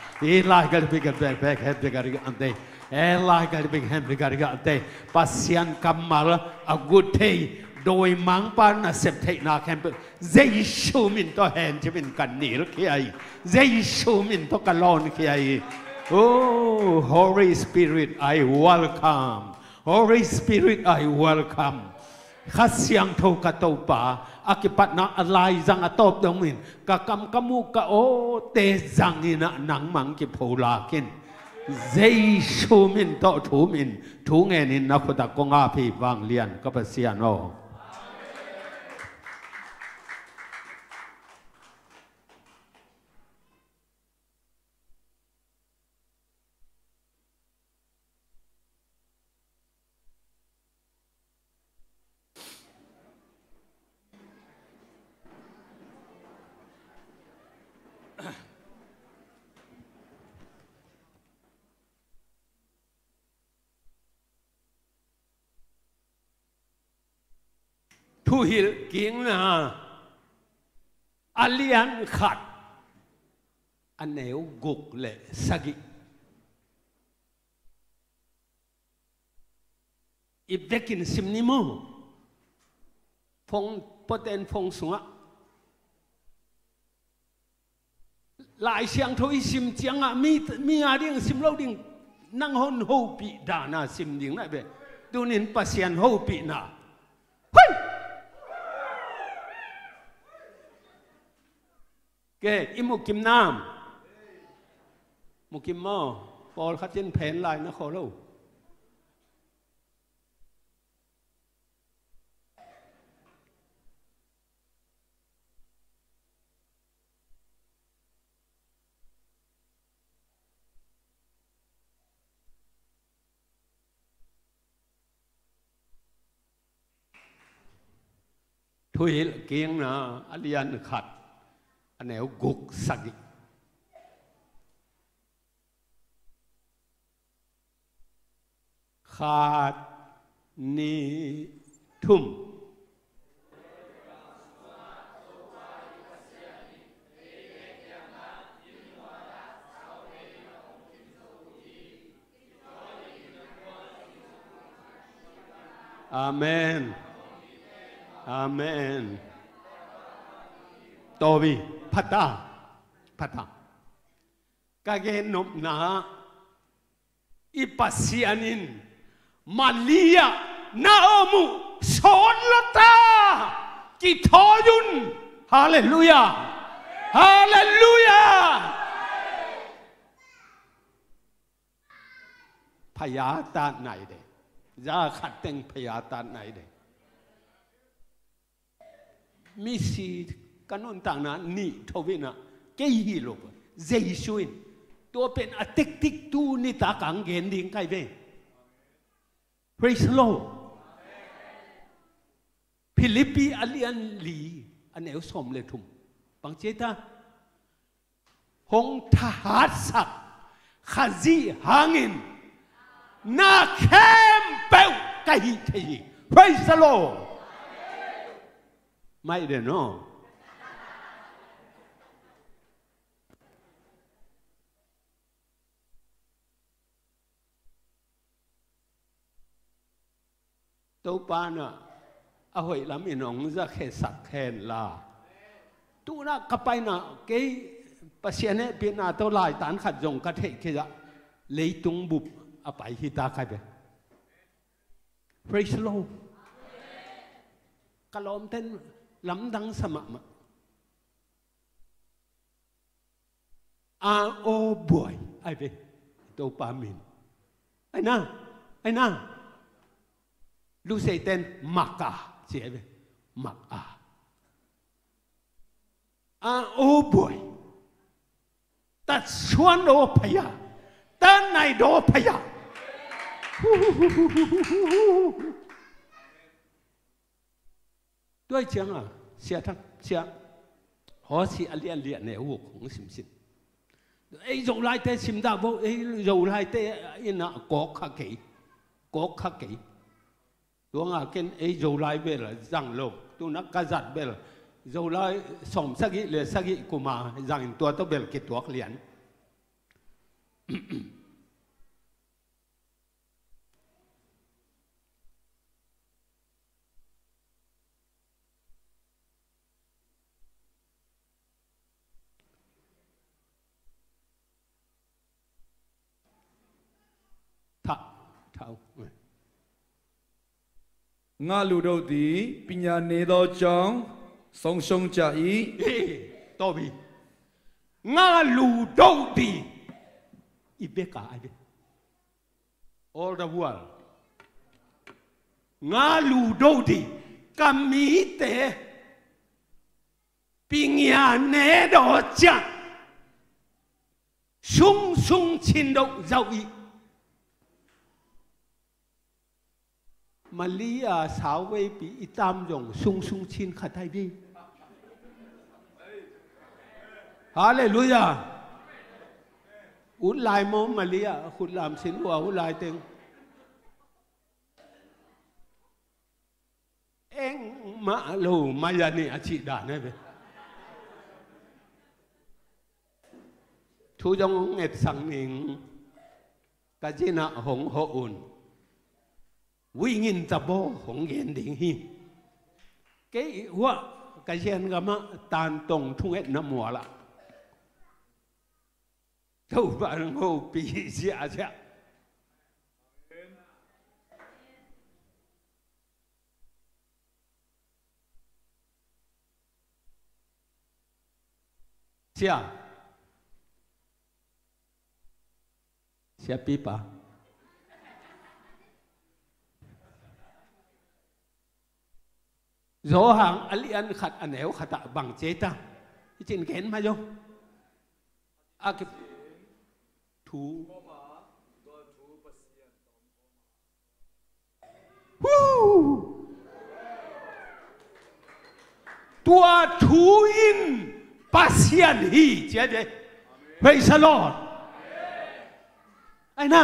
Hi lai ka li bik a bek bek hem bik a ri ante. He lai ka li bik hem bik a ri ante. Pasian kammal a gut thei. Dawimangpa nasep theihna khempeuh Jesu min tawh hen cimin ka nilkhia hi. Jesu min tawh ka lawnkhia hi. Oh, Holy Spirit, I welcome. Holy Spirit, I welcome. Kha Siangtho ka Topa, a kipatna a laizang a tawp dongin ka kam ka muh ka awte zangin ah nangmah kipho lakin Jesu min tawh thu min thu ngenin na khut ah kong ap hi, vanglian ka Pasian aw. Thuhilh kikna a lian khat, a neu guk le sagih. I vekin sim ni maw. Phone, poten phone sungah. Lai Siangtho i sim ciangah mi, mi a ding sim lo ding, nang hong hopih dana sim ding na ve. Tunin Pasian hopihna. Hoi! Ke, i mukim nam. Mukim maw, pawlkhat in phen lai na khaw lo. Thuhilh kikna a lian khat, a neu guk sagih. Khat, nih, thum. Amen. Amen. Tobi, phata, phata. Ka gen nopna, i Pasian in Maria na om uh sawt lo ta, kithawi un. Halleluiah. Halleluiah. Phaya tat nai de. Za khat teng phaya tat nai de. Misi ka nuntakna nih tho in ah, kei hi lo, Jesu in. Tua pen a tektik tu nitak ang gen ding kai ve. Praise the Lord. Philippi a lian li, a neu sawm le thum. Bang ci ta? Hong thahatsak Khazih hangin na khempeuh ka hih thei hi. Praise the Lord. Mai de no. Topa in ah a hoih lam in hong zakhesak hen la. Tu-in ah ka paina kei Pasian hehpihna tawh laitan khat zong ka theih kei ah leitung bup a pai hi ta kai ve. Praise the Lord. Ka lawmten lamdang sa mahmah. A aw buai ai ve. Topa min. Ai na, ai na. Lusei ten maka ci ai ve. Maka. A aw buai. Tatsuan daw phaya. Tatnai daw phaya. Tua ciangin Sia Thang, Sia Hawsi a lian lian ne uh hong simsim. Ei Zolaite sim dah vo, ei Zolaite in ah kawk kha kei, kawk kha kei. Tua nga ken ei Zolai bel zang lo. Tuna ka zat bel Zolai sawm sagih le sagih kuma zangin tua tawh bel kituak lian. Thah, thah uh. Ngah luh doh dih, ပညာနည်းသောကြောင့် ဆုံးရှုံးကြ၏။ Ih, tawh bi. Ngah luh doh dih. I bek a ai bek. All the world. Ngah luh doh dih. Ka mite. ပညာနည်းသောကြောင့် ဆုံးရှုံးခြင်းသို့ရောက်၏. Malia sau veipi i tam zong sungsung chin khat hai bi. Halleluia. Ut lai maw Malia, khut lam sin ua ut lai teng. Engmah lo mai a ni a cih dan ai ve. Thu zong hong etsak ning. Ka zinah hong hawh un. Wingin tabaw hong gen ding hi. Kei huah ka zian gamah tantong thungetna mualah. Topa nang hopih ziahziah. Sia. Siapipa. Zawhang a lian khat a neu khatah bang cei ta. I cin gen mai zo. A ki thu. Tua thu in Pasian hi, ci a de. Praise the Lord. Ai na.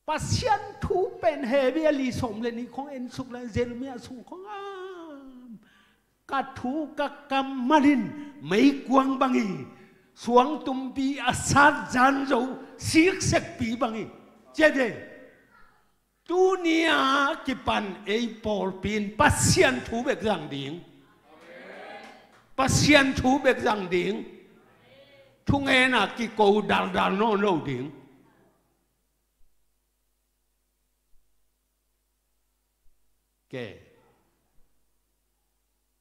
Pasian thu pen Hebru a li sawm le nih khong en suk le Jeremiah sung khong a. Ka thu ka kammal in meikuang bang hi, suangtumpi a sat zan zo siksekpi bang hi. Ci a de. Tuni a kipan ei pawlpi in Pasian thu bek zang ding. Pasian thu bek zang ding. Thungen a kiko daldal nawn lo ding. Ke.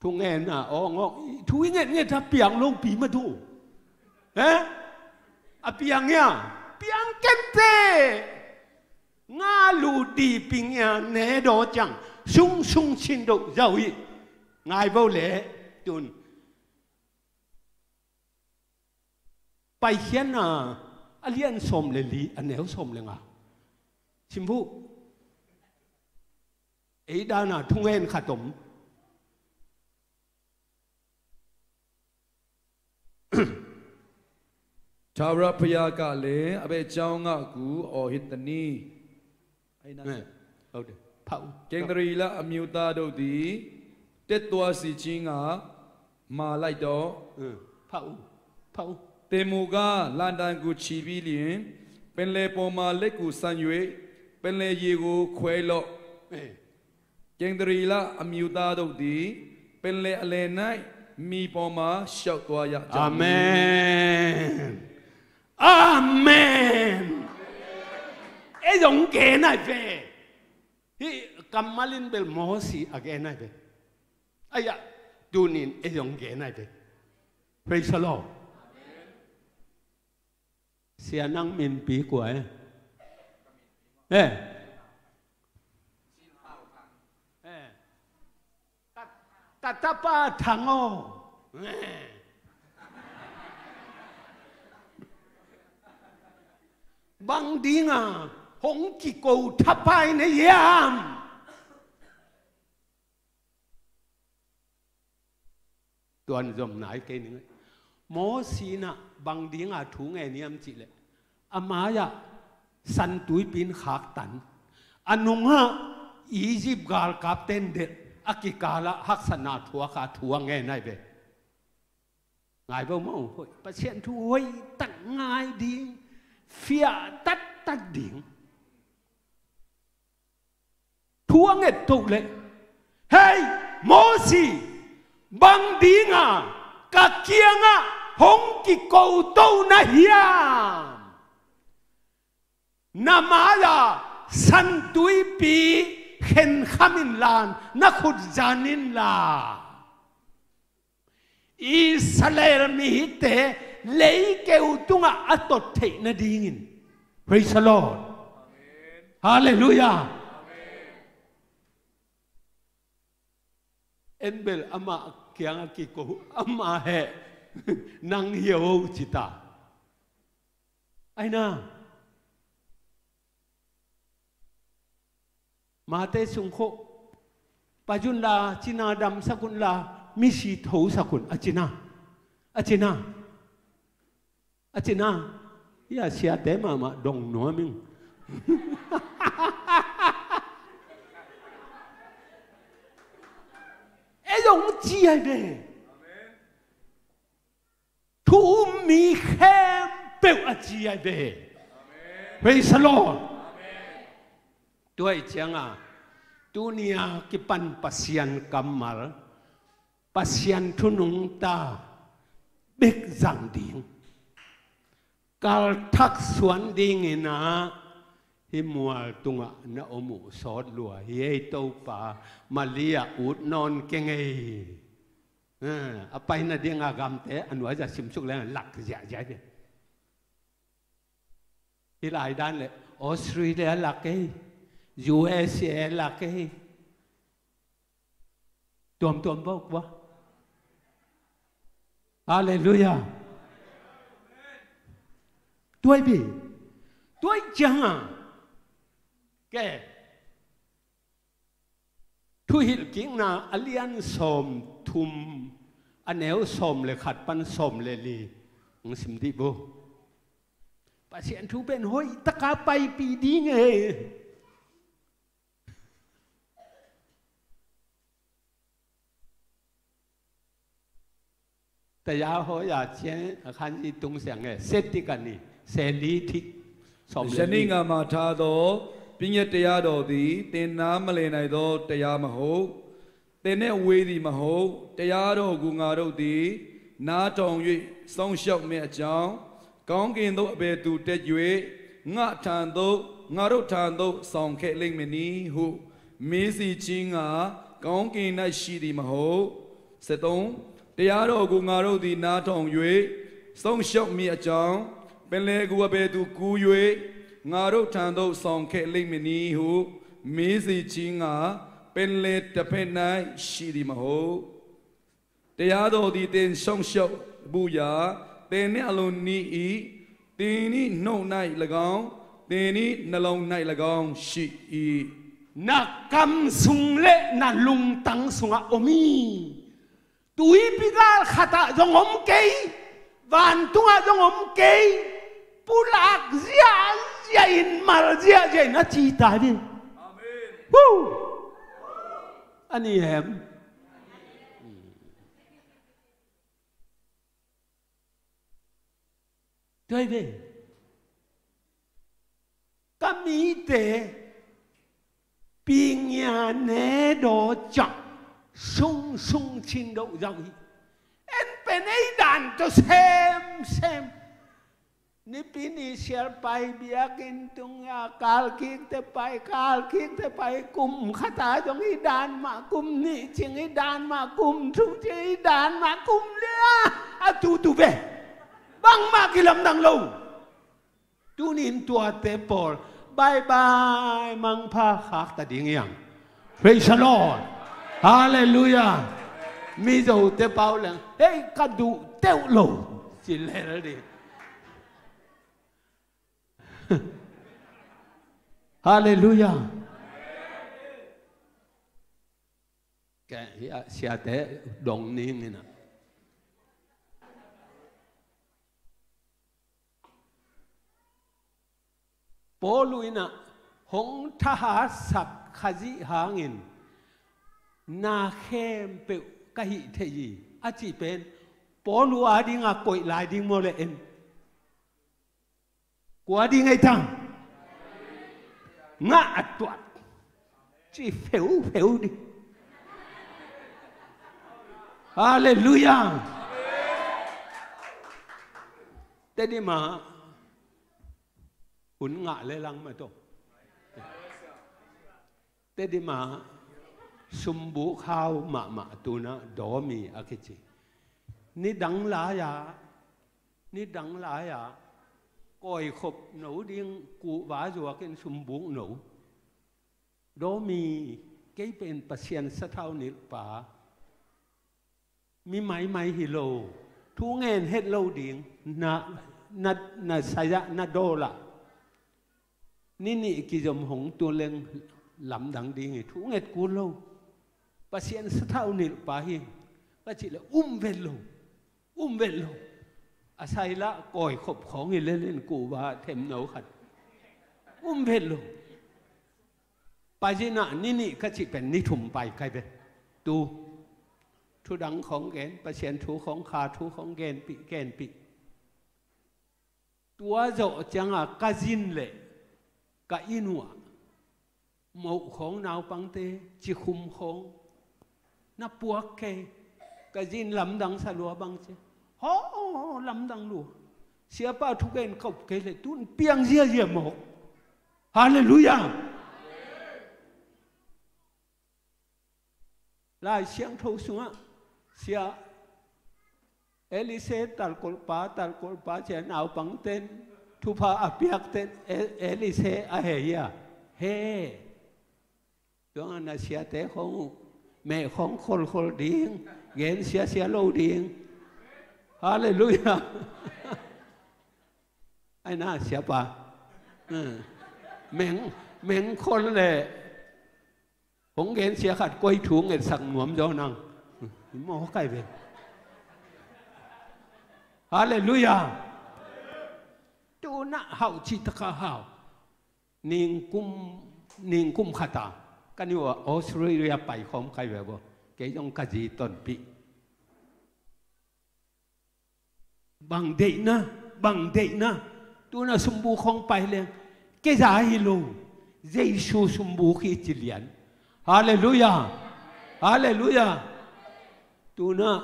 Thungen a awng awng thu i ngetnget a piang lopi mah thu. He? A piang hia? Piang kente. Ngah luh dih ပညာနည်းသောကြောင့် ဆုံးရှုံးခြင်းသို့ရောက်၏. Ngai bo le tun. Paikhiatna a lian sawm le li a neu sawm le nga. Sim buh. Ei dana thungen khat om. ထာဝရဘုရားကလည်း၊ အဘယ်ကြောင့် ငါ့ကို အော်ဟစ်သနည်း။ အဲ ဟုတ်တယ်။ ဖတ်ဦး။ ကင်သရီလအမျိုးသားတို့သည် တက်သွားစေခြင်းငှာ မှာလိုက်တော့။ ဖတ်ဦး။ ဖတ်ဦး။ သင်မူကား လတံကိုချီပြီးလျှင်၊ ပင်လယ်ပေါ်မှာ လက်ကိုဆန့်၍ ပင်လယ်ရေကို ခွဲလော့။ အဲ။ ကင်သရီလအမျိုးသားတို့သည် ပင်လယ်အလယ်၌ မြေပေါ်မှာ ရှောက်သွားရကြမည်။ အာမင်။ အာမင်။ Ei zong gen ai ve. Hih kammal in bel Mawsi a gen ai ve. Ai-ah, tunin ei zong gen ai ve. Praise the Lord. Sia nang minpi kua e? E. E. Ka, ka tapa Thang aw. E. Bang dinga hong kiko thapai na hiam? Tuan zom nai kei ning. Mawsi in ah bang dinga thu ngen hiam cih leh, a mai-ah San Tuipi in khaktan. A nungah Egypt galkapte in delh, a kikalah haksatna thuak a, thu a ngen ahi ve. Ngai vo maw, hoih, Pasian thu hoih tak ngai ding, fiah taktak ding. Thu a nget toh leh, "Hei, Mosi, bang dinga ka kiangah hong kiko to na hiam? Na mai-a San Tuipi khenkham inla, na khut zan inla, Israel mite leikeu tungah a tot theih nadingin." Praise the Lord. Halleluiah. En bel amah kiangah kiko, amah heh, nang hi o ci ta. Aina. Mate sungkhawh, pai un la, cina damsak un la, misi thosak un, a cina. A cina. A cina. Hia siate mahmah dong nuam ing. Ei zong ci ai ve. Thu um mi khempeuh a ci ai ve. Praise the Lord. Tua ih cianga, tuni-a kipan Pasian kammal, Pasian thu nungta bek zang ding. Kalthak suan dingin ah, hih mual tungah na om uh sawt lua hi ei, Topa, Malaysia ut nawn keng ei. Eh, a pai nadinga gamte a nuai-a simsuk leng lak ziahziah hi. Hih lai dan leh Australia lak ei, U S A lak ei. Tuamtuam bawk bua. Halleluiah. Tua ih bia, tua ih cianga, ke, Thuhilhkikna a lian sawmthum, a neu sawm le khat pan sawm le li hong sim dih bo. Pasian thu pen hoih taka paipih ding e. Taya hoya cian a khan i tung siang e, set ti kan i, se li thik. ယနေ့ငါမှာထားသော ပညတ်တရားတော်သည် သင်နားမလည်နိုင်သော တရားမဟုတ်။ သင်နှင့်ဝေးသည်မဟုတ်။ တရားတော်ကို ငါတို့သည် နားထောင်၍ စောင့်ရှောက်မည်အကြောင်း၊ ကောင်းကင်သို့ အဘယ်သူတက်၍ ငါ့ထံသို့ ငါတို့ထံသို့ ဆောင်ခဲ့လိမ့်မည်နည်းဟု မေးစေခြင်းငှာ ကောင်းကင်၌ရှိသည်မဟုတ်။ ဆယ့်သုံး။ တရားတော်ကို ငါတို့သည် နားထောင်၍ စောင့်ရှောက်မည်အကြောင်း၊ ပင်လယ်ကို အဘယ်သူကူး၍ ငါတို့ထံသို့ ဆောင်ခဲ့လိမ့်မည်နည်းဟု မေးစေခြင်းငှာ ပင်လယ်တစ်ဖက်၌ရှိသည်မဟုတ်။ တရားတော်သည် သင်စောင့်ရှောက်ဖို့ရာ သင်နှင့်အလိုနည်း၏။ သင်နှင့်နှုတ်၌၎င်း၊ သင်နှင့်နှလုံး၌၎င်းရှိ၏။ Na kam sung le na lungtang sungah om hi. Tuipi gal khatah zong om kei, vantungah zong om kei. Pulak ziahziah in, mal ziahziah in a ci ta hi. Amen. Hu! A ni em? Tua hi ve. Ka mite, pingia ne daw ciah sungsung cin doh zau hi. En pen ei dan tawh semsem. Nipi ni sial pai, biakinn tung a kalkikte pai, kalkikte pai, kum khat a zong i dan mah, kum nih cing i dan mah, kum thum cing i dan mah, kum lia a tutu ve. Bangmah kilamdang lo. Tunin tuate pawl, bye bye, mangpha, khakta ding hiam? Praise the Lord. Halleluiah. Mizote pau leng, hei, ka duh teuh lo, ci lel ding. Halleluiah. Kei hih a siate dong ning in a. Paulu in ah hong thahatsak Khazih hangin na khempeuh ka hih thei hi a cih pen Paulu a dingah koih lai ding maw le en? Kua ding ei ta? Ngah a tuat ci feuhfeuh ding. Halleluiah. Tedim ah hun ngah le lang mah tawh. Tedim ah sumbuk hau mahmah tu-in ah Dawmi a kici. Nidang lai-ah, nidang lai-ah kawikhop no ding kuhva zuakin sumbuk no. Dawmi, kei pen Pasian sathau nilhpa mi maimai hi lo, thu ngen het lo ding, na, na, na sai-ah, na dawl-ah ni nih kizom hong tu leng lamdang ding hi, thu nget kul lo. Pasian sathau nilhpa hi ka cih leh um vet lo, um vet lo. A sai-ah kawikhop khawng hi lel in kuhva themno khat um vet lo. Pai-in ah ni nih ka cih pen ni thum pai kai ve. Tu thudang khawng gen, Pasian thu khawng, kha thu khawng genpih, genpih. Tua zawh ciangah ka zin leh ka inn uh ah moh khawng, naupangte cikhum khawng na puak kei. Ka zin lamdang sa lua bang ci. Haw, lamdang lua. Siapa thugen kop kei leh tu-in piang ziazia mawk. Halleluiah. Lai Siangtho sungah Sia Elise talkolhpa, talkolhpa ci-a naupangte'n thupha a piakte'n, E-, Elise a hei hi a, hei. Tua na siate khawng uh meh khawng kholkhol ding, gen siasia lo ding. Halleluiah. Ai na siapa. Hmm. Meng, meng khol leh hong gensia khat koi thu ngetsak nuam zaw nang. Hmm. Mawk ai ve. Halleluiah. Tu-in ah hau cih takah hau. Ningkum, ningkum khat a ka ni uh ah Australia pai khawm kai ve baw. Kei zong ka zi tonpih. Bang deihna, bang deihna. Tu-in ah sumbuk khawng pai leng kei za hi lo, Jesu sumbuk hi ci lian. Halleluiah. Halleluiah. Tu-in ah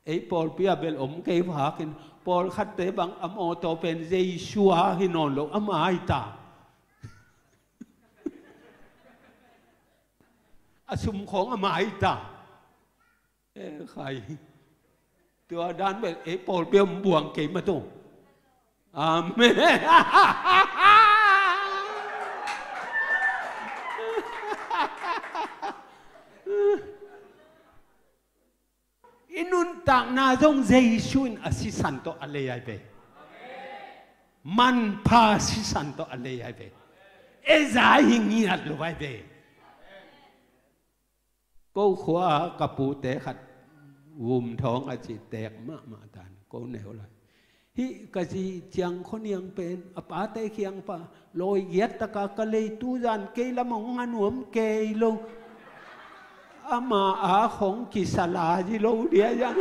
ei pawlpi ah bel om kei vakin, pawlkhatte bang a mawtaw pen Jesu a hi nawn lo, ama hi ta. A sum khawng ama hi ta. E khai. Tua dan bel ei pawlpi ah om buang kei mah tawh. Amen. I nuntakna zong Jesu in a sisan tawh a lei ai ve. Manpha sisan tawh a lei ai ve. Ei za hi ngiat lo ai ve. Ko khua ka pute khat Vum Thawng a ci, teek mahmah dan ko neu lai. Hih ka zi Ciang Khua Niang pen a pate kiang pan lawi giat taka ka lei, tuzan kei lam hong nga nuam kei lo. Ama a khawng kisa lai lo dia zang.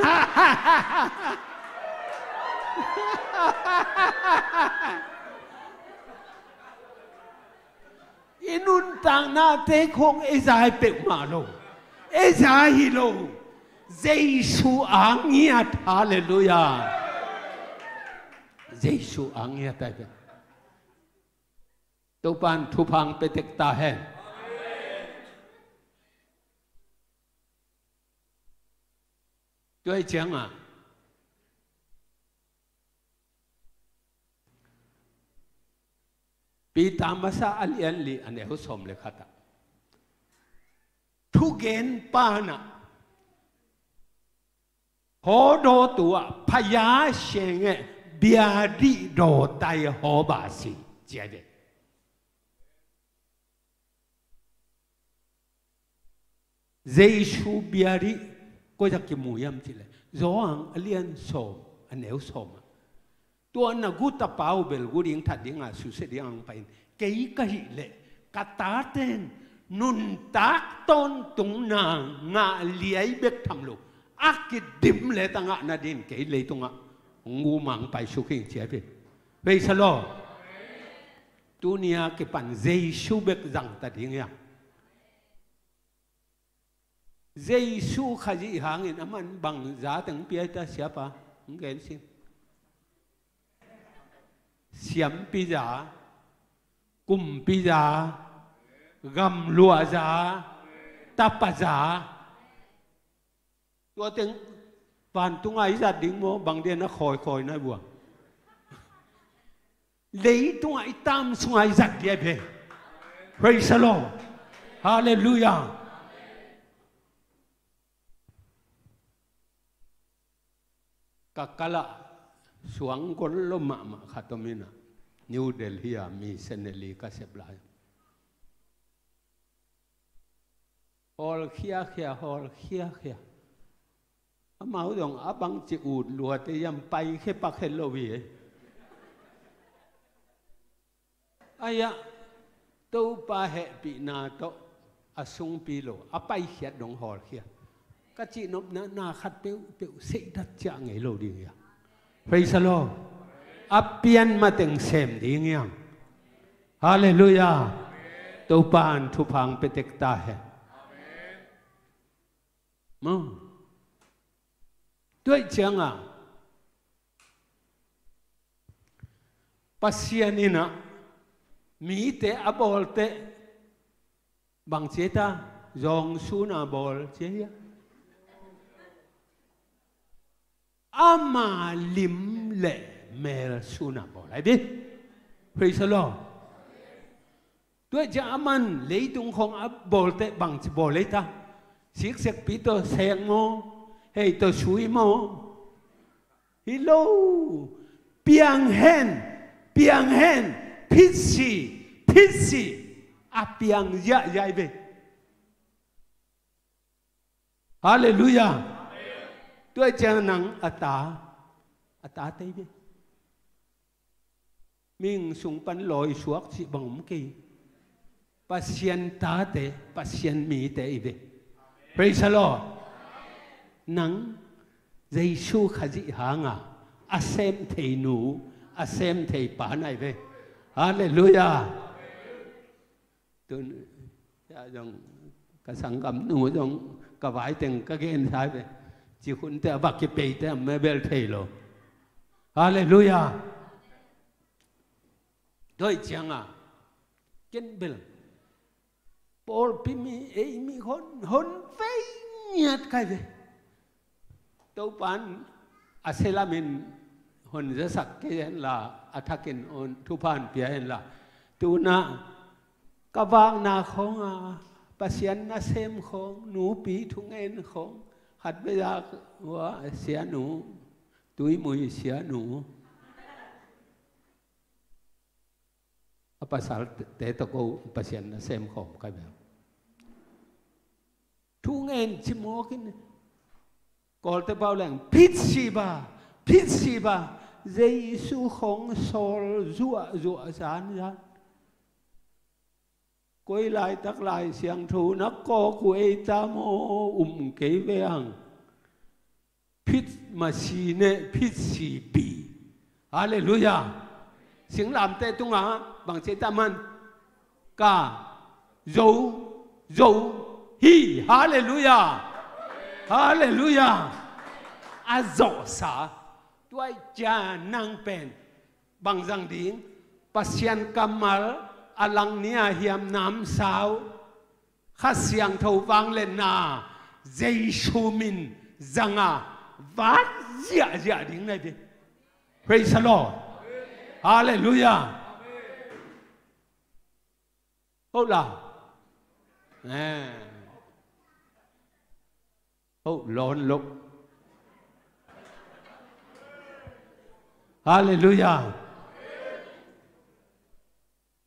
I nuntaknate khawng ei za hi peuhmah lo. Ei za hi lo. Jesu a ngiat. Halleluiah. Jesu a ngiat ai peuh. Topa'n thupha hong pia tek ta hen. Tua hi ciangah Peter masa a lian li a neu sawm le khat ah, thugen pa in ah hawdaw tu ah phaya shenge biadih dawtai hawba si ci a hi ve. Jesu biadih koi zah kimu hiam cih leh Johan a lian sawm a neu sawm ah, Tua na gu tapa uh bel gu ding that dingah susia ding ang pai in. Kei ka hih leh ka taten nuntak tawntungna ngah liai bek tham lo, a kidim leh ta ngah nadin kei leitungah hong gu mang pai suk hing ci a ve. Praise the Lord. Tuni a kipan Jesu bek zang ta ding hiam? Jesu Khazih hangin aman bang za teng pia hi ta, siapa? Hong gen sin. Siampi za, kumpi za, gamluah za, tapa za. Tua teng vantung a i zat ding maw, bang dia na khawikhawi na bua. Leitungah i tam sungah i zat dia ve. Praise the Lord. Hallelujah. Ka kalah suang gol lo mahmah khat om in ah, New Delhi a missionary ka sep lai. Hawl khiakhia, hawl khiakhia. Amau zong a bangci ut luate hiam, paikhia pakkhia lo hi. Ai-ah Topa hehpihna tawh a sungpi lo, a paikhiat dong hawlkhia. Ka cihnopna na khat peuhpeuh seidat ciah ngei lo ding hiam? Praise the Lord. A pian mateng sem ding hiam? Hallelujah. Topa in thupha hong pia tek ta hen. Maw. Tua ahih ciangah Pasian in ah mite a bawlte bang ci a ta, zawng sun a bawl ci a hia? Ama lim le mel sun a bawl ahi ve. Praise the Lord. Tua ciang aman leitung khawng a bawlte bangci bawl ei ta? Siksekpi tawh sek maw? Hei tawh sui maw? Hi lo. Piang hen, piang hen, phitsi, phitsi. A piang ziahziah hi ve. Hallelujah. Tua ciang nang a ta, a tate hi ve. Mihing sung pan lawi suak cih bang om kei. Pasian tate, Pasian mite hi ve. Praise the Lord. Nang Jesu Khazih hanga a sem thei nu, a sem thei pa na hi ve. Hallelujah. Tun, ya zong, ka sanggamnu zong, ka vaiteng ka gen sai ve. Ci hunte a va kipeite a mebel thei lo. Hallelujah. Tua ahih cianga ken bel pawlpi mi, ei mi hon, hon vei ngiat kai ve. Topan a sia lamin hon zasak kei henla, a thakin hon thupha hon pia henla, tuna ka vakna khawnga Pasian nasem khawng, nupi thungen khawng, khat vei zak ua sianu, Tuimui sianu, a pasalte tawh ko Pasian nasem khawm kai bel. Thungen cimawk in, Kawlte pau leng, phitsi ba, phitsi ba, Jesu khawng sawl zuahzuah zanzan. Koi laitak Lai Siangtho na kawk uh ei ta maw, um kei ve ang. Phit masi ne, phitsi pi. Hallelujah. Singlamteh tungah bang ci ta man? Ka zo, zo hi. Hallelujah. Hallelujah. A zawhsa. Tua ahih ciang nang pen bang zang ding? Pasian kammal a lang ni-a hiam namsau, Kha Siangtho vangliatna, Jesu min zanga vat ziahziah ding na hi ve. Praise the Lord. Hallelujah. Hola. Eh. Ho lon lo. Hallelujah.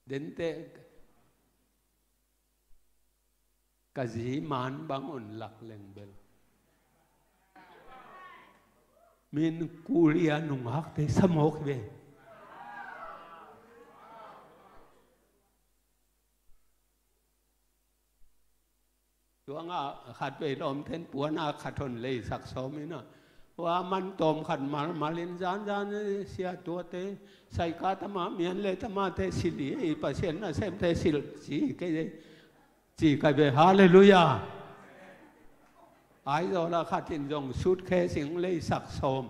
Dente ka zi man bang on lak leng bel. Min kulia nungakte samawk ve. Tua ngah khat vei lawmten puana khat hon leisak sawm ina. Ua man tawm khat malmal in zanzan sia tuate saika tama mian le tamate sili ei Pasian nasemte sil ci kei ei. Ci kai ve, halleluiah. Aizawla khat in zong suitcase in leisak sawm.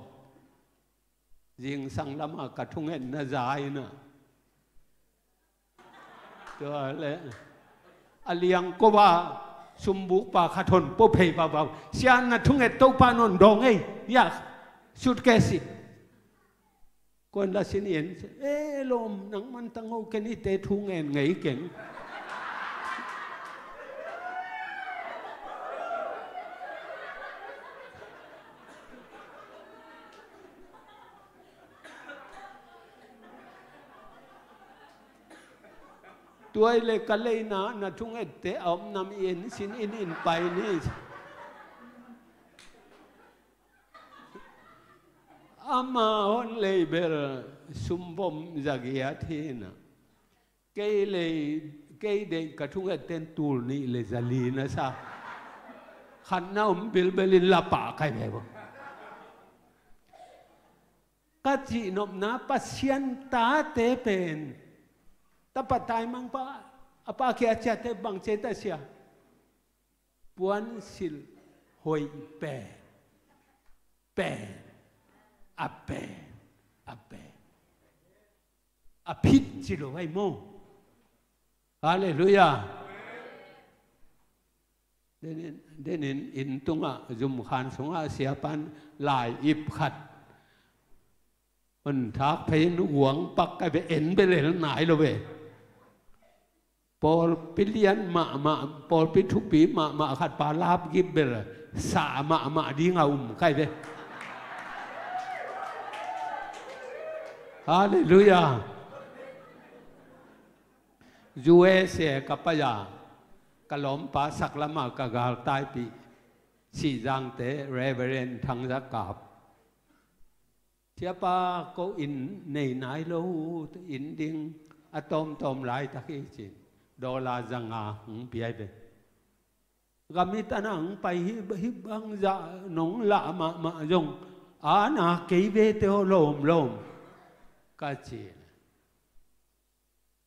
Zingsang lama ka thungetna za ina. Tua le a liang kova sumbukpa khat hon po phei vavau. Sia na thunget Topa non dawng ei. Ya, suitcase. Kuan la sin in, e lawm, nang man tang o, ken i te thu ngen ngei keng. Tuai le ka leina na thungette a om nam i en sin in in pai ni. Ama hon lei bel sumvom zagiat hi na. Kei lei, kei deih ka thungetten tul nih le zali na sa. Khatna om bilbel in la pah kai ve bo. Ka cihnopna Pasian tate pen tapa taimangpa a pa kia ciate bang ciat a sia. Puansilh hoih pen, pen, a pen, a pen, a phit ci lo vai maw. Halleluiah. Denin, denin inn tungah zumkhan sungah siapan lai ip khat hon thak phei in uang pak kai ve, en bel el nai lo ve. Pawlpi lian mahmah, pawlpi thupi mahmah khat pa lapgip bel sa mahmah ding a um kai ve. Halleluiah. U S A ka pai a, ka lawmpa saklama ka galtaipih Sihzangte Reverend Thang Za Kap. Siapa, ko inn nei nai lo, inn ding a tawmtawm laitak hi ci-in dollar zanga hong pia hi ve. Gam i tan a hong pai hi, hih bangzah nong lah mahmah zong a na kei vete aw lawmlawm ka ci.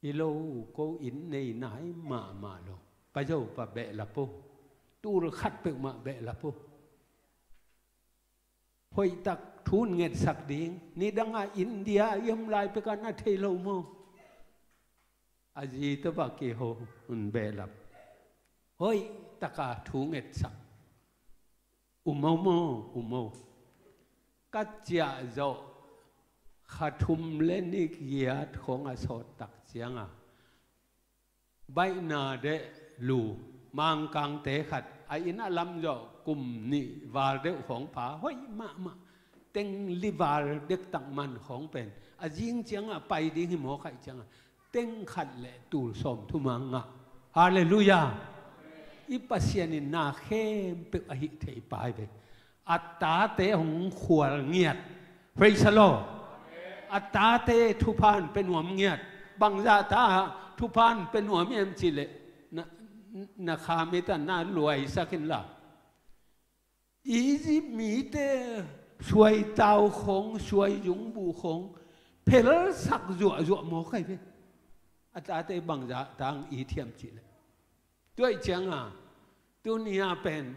Hi lo, ko inn nei nai mahmah lo. Pai zo, pa behlap o. Tul khat peuhmah behlap o. Hoihtak thu ngetsak ding. Nidanga India i om lai peka na thei lo maw. A zi tawh va kiho, un behlap. Hoihtaka thu ngetsak. Um o maw, um o. Ka ciah zawh kha thum le ni giat khawng a sawttak cianga baihna deh lu, Mangkangte khat a inn a lam zawh kum nih val deuh khawng pha, hoih mahmah. Teng li val dektak man khawng pen a zing cianga pai ding hi mawk aih cianga teng khat le tul sawmthum a ngah. Halleluiah. I Pasian in na khempeuh a hih thei pa hi ve. A tate hong khual ngiat. Praise the Lord. A tate thupha hong pia nuam ngiat. Bangzah ta thupha hong pia nuam hiam cih leh na, na khamit a na luaisak inla. Egypt mite suaitau khawng, suaizungbu khawng phelsak zuahzuah mawk ahi ve. A tate bangzah ta hong it hiam cih leh. Tua ahih cianga tuni-a pen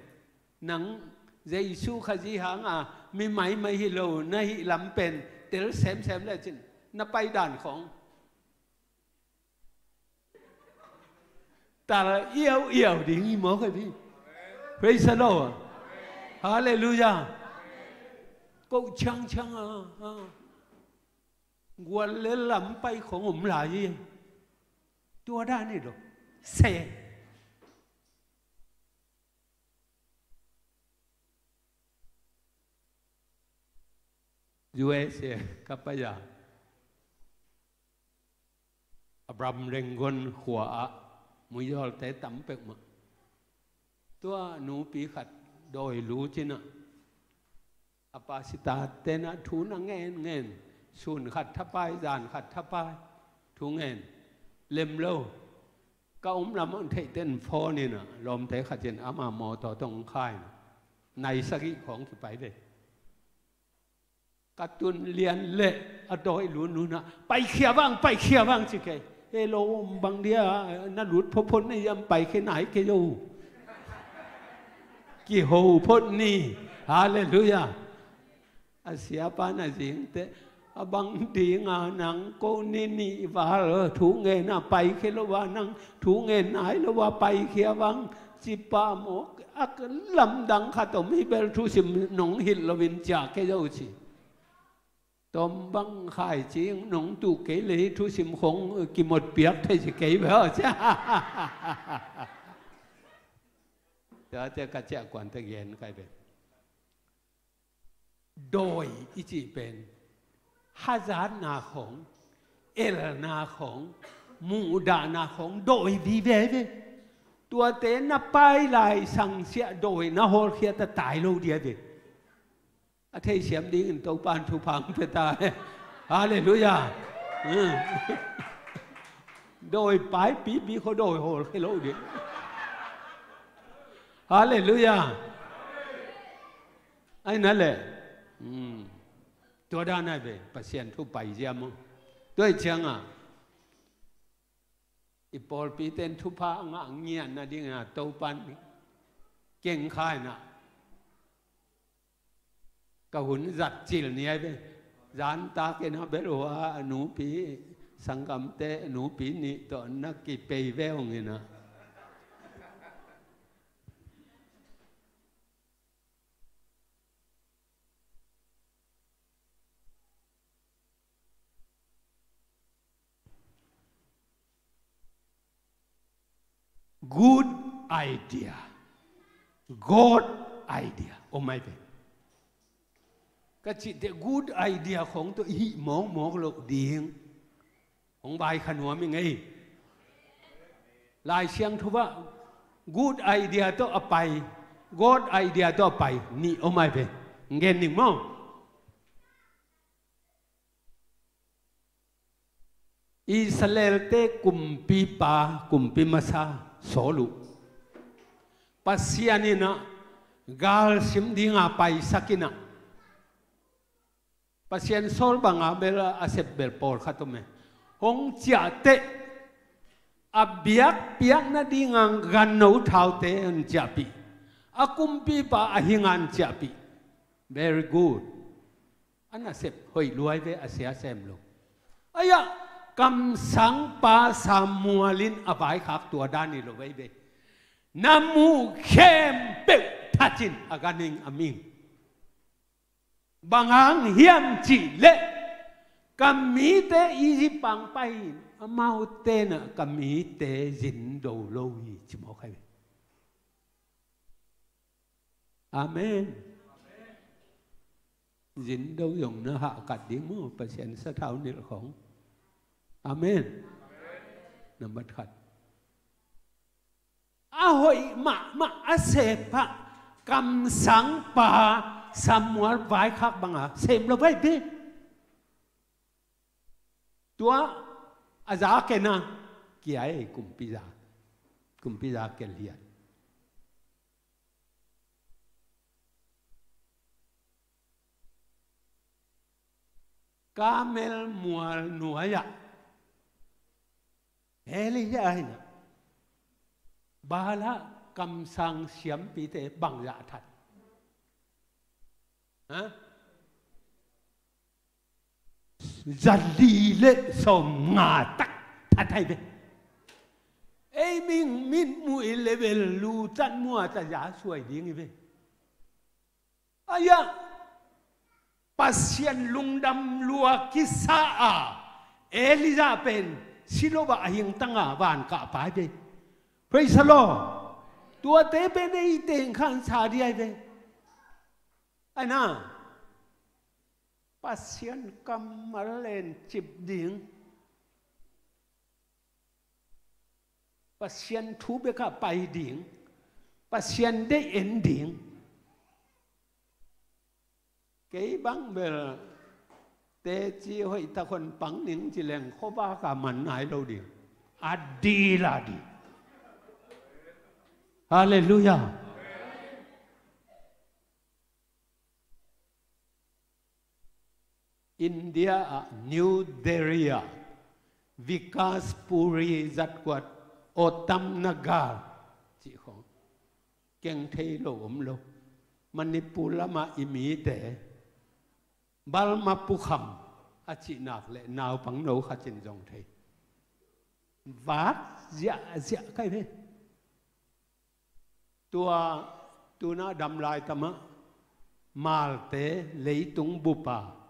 nang Jesu Khazih hanga mi maimai hi lo na hih lam pen tel semsem lecin na paidan khawng tal iauiau ding hi mawk ahi ve. Praise the Lord. Halleluiah. Koh ciangciang a, a gual le lam pai khawng om lai hi. Tua dan hi lo. Se. U S A ka pai a, Abraham Rangoon khua ah muizawlte tam peuhmah. Tua nupi khat dawi lu cinah a pastor tenah thu na ngenngen, sun khat thapai, zan khat thapai, thu ngen lem lo. Ka om lam ah theihten phone in ah, lawmte khat in ama mawtaw tawh hong khai in ah, nai sagih khawng kipai ve. Ka tun lian leh a dawi lunlun ah, "Paikhia vang, paikhia vang," ci kei. "Hello, bang dia na lut photphot na hiam, paikhia nai kei o." Kiho phot ni. Halleluiah. A siapa na zingte, "A bang dinga nang ko ni nih val thu ngen a paikhia lo a, nang thu ngen nai lo a paikhia vang," ci pah maw. A lamdang khat om hi bel, thusim nong hilh loin ciah kei zo ci. Tawm bang khai cing nong tuh kei leh thusim khong kimot piak thei ci kei bel ci. Tua te ka ciah kuan te gen kai bel. Dawi i cih pen hazatna khawng, elna khawng, muhdahna khawng dawi vive ve. Tuate na pai lai sangsiah dawi na hawlkhiat a tai lo dia ve. A theisiam dingin Topan thupha hong pia ta. Halleluiah. Dawi paipipi kho dawi hawlkhia lo ding. Halleluiah. Ai na le. Tua dan ai ve, Pasian thu pai zia maw. Tua i cianga i pawlpiten thupha a ngah ngiatna dingin a Topan kengkhaina ka hun zat cil ni ai ve. Zantakin a bel hua a nupi, sanggamte nupi nih tawh na kipei ve hong ina. Good idea. God idea. Om ai ve. Ka cihte good idea khong tawh i hih mawkmawk loh ding. Hong vaikha nuam i ngei. Lai Siangtho ah good idea tawh a pai, God idea tawh a pai nih om ai ve. Ngen ning maw? Israelte kumpipa, kumpi masa Saul uh Pasian in ah galsim dinga paisak in ah, Pasian Saul banga bel a sep bel pawlkhat om e. Hong ciahteh a biakpiakna dinga ganno thaute an ciahpih, a kumpipa a hinga an ciahpih. Very good. A nasep hoih luai ve, a sia sem lo. Aiah, kamsangpa Samuel in a vaikhak tua dan hi lo vei ve. Na muh khempeuh that in a ganhing a ming. Bang hang hiam cihleh, ka mite Egypt pang pai in, amaute in ah ka mite zindo lo hi, ci mawk ai ve. Amen. Zindo zong na hahkat ding maw, Pasian sathau nilh khong. Amen. Nambat khat. A hoih mahmah a sepah kamsangpa Samuel vaikhak banga sem lo vai ve. Tua a za kena kia ei, kumpi za, kumpi za kel hiat. Karmel mual nuai-ah Elijah in ah Baal kamsang siampite bangzah that? Ha? Zali le sawmnga tak that ai ve. Ei ming mitmuh i level lu tat muat a za suai ding i ve. Aiah, Pasian lungdam lua kisa a Elijah pen Shiloh ah a hingtanga van kah pai ve. Praise the Lord. Tuate pen ei teng khan sa di ai ve. Aina Pasian kammal en cip ding, Pasian thu bekah pai ding, Pasian deih en ding. Kei bang bel teci hoih tak hon pang ning ci leng khuavak a man nai lo ding. A dil a dil. Halleluiah. India ah New Delhi ah Vikas Puri zatkuat Uttam Nagar cih khawng keng thei lo om lo. Manipur lamah i mite Balma Pukham a cih nak le naupang no khat in zong thei. Vat ziahziah kai ve. Tua tuna damlai tamah malte leitung bupa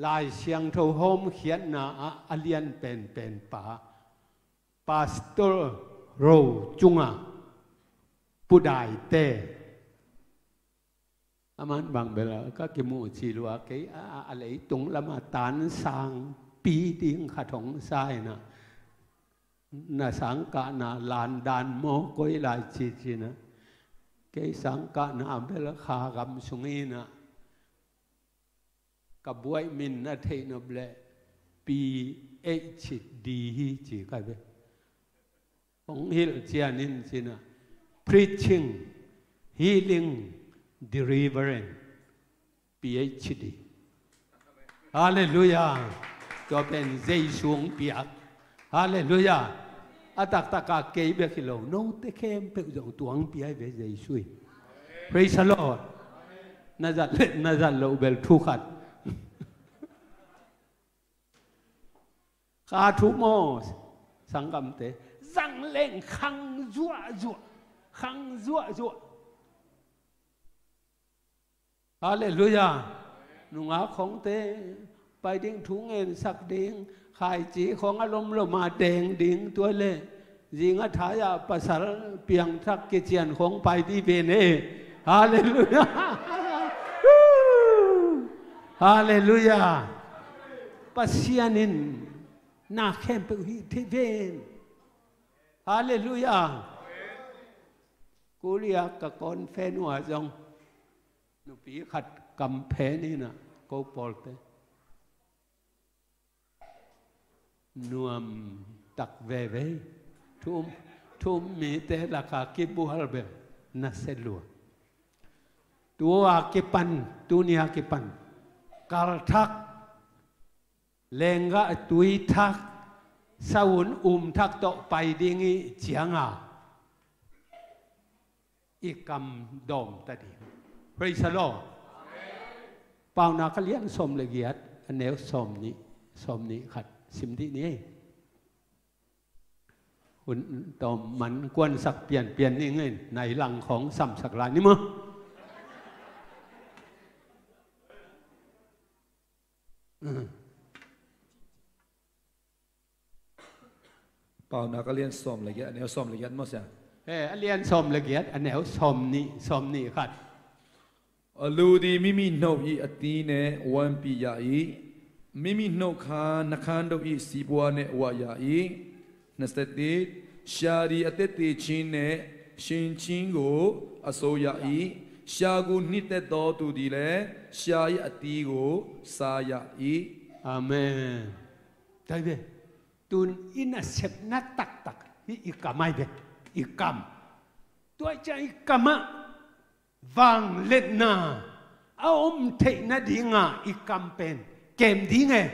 Lai Siangtho hawmkhiatna ah a lian penpen pa Pastor Ro Cunga Pudaite. Aman bang bela ka kimuh ci lua kei a, a leitung lama tan sang pi ding khat hong sa inah na sangkahna landan maw koi lai ci cinah kei sangkahna bel kha gam sung inah ka buaih min na theih nop leh PhD hi ci kai ve. Hong hilh cianin cinah preaching, healing, deliverance, PhD. Halleluiah. Tua pen Jesu hong piak. Halleluiah. A taktaka kei bek hi lo note khempeuh zong tua hong pia hi ve Jesu hi. Praise the Lord. Na zat le na zat loh bel thu khat. Ka thu maw sanggamte zang leng khang zuahzuah. Khang zuahzuah. Halleluiah. Nungak khawngte pai ding thu ngensak ding khaici khawng a lomloma deng ding tua le zing a thai-ah pasal piangthak kician khawng pai dih ven e. Halleluiah. Halleluiah. Pasian in na khempeuh hih thei ven. Halleluiah. Korea ka conference uh ah zong nupi khat kamphen inah ko pawlte nuam tak veve. Thu um, thu um mite laka kibual bel na se lua. Tua kipan, tunia kipan kalthak lenggah tuithak saun umthak tawh pai ding ih cianga i kam dawm ta ding. Praise the Lord. Paunak a lian sawm le giat a neu sawm nih, sawm nih khat sim dih ni. Hun tawm man kuansak pianpian ni ngei nai lang khawng samsak lai ni maw? Paunak a lian sawm le giat a neu sawm le giat maw sia? He, a lian sawm le giat a neu sawm nih, sawm nih khat. A lut ih mi mihnoh ih a ti ne uanpih ya ih mi mihnoh kha na khandoh ih sipua ne uah ya ih na setit sia dih a tete cin ne sincin gu a so ya ih sia gu hnite dawtu dih le sia ih a ti gu sa ya ih. Amen. Kai ve. Tun i nasepna taktak hi i kam ai ve. I kam. Tua i ciang i kamah vangliatna a om theih nadinga i kam pen kem ding e.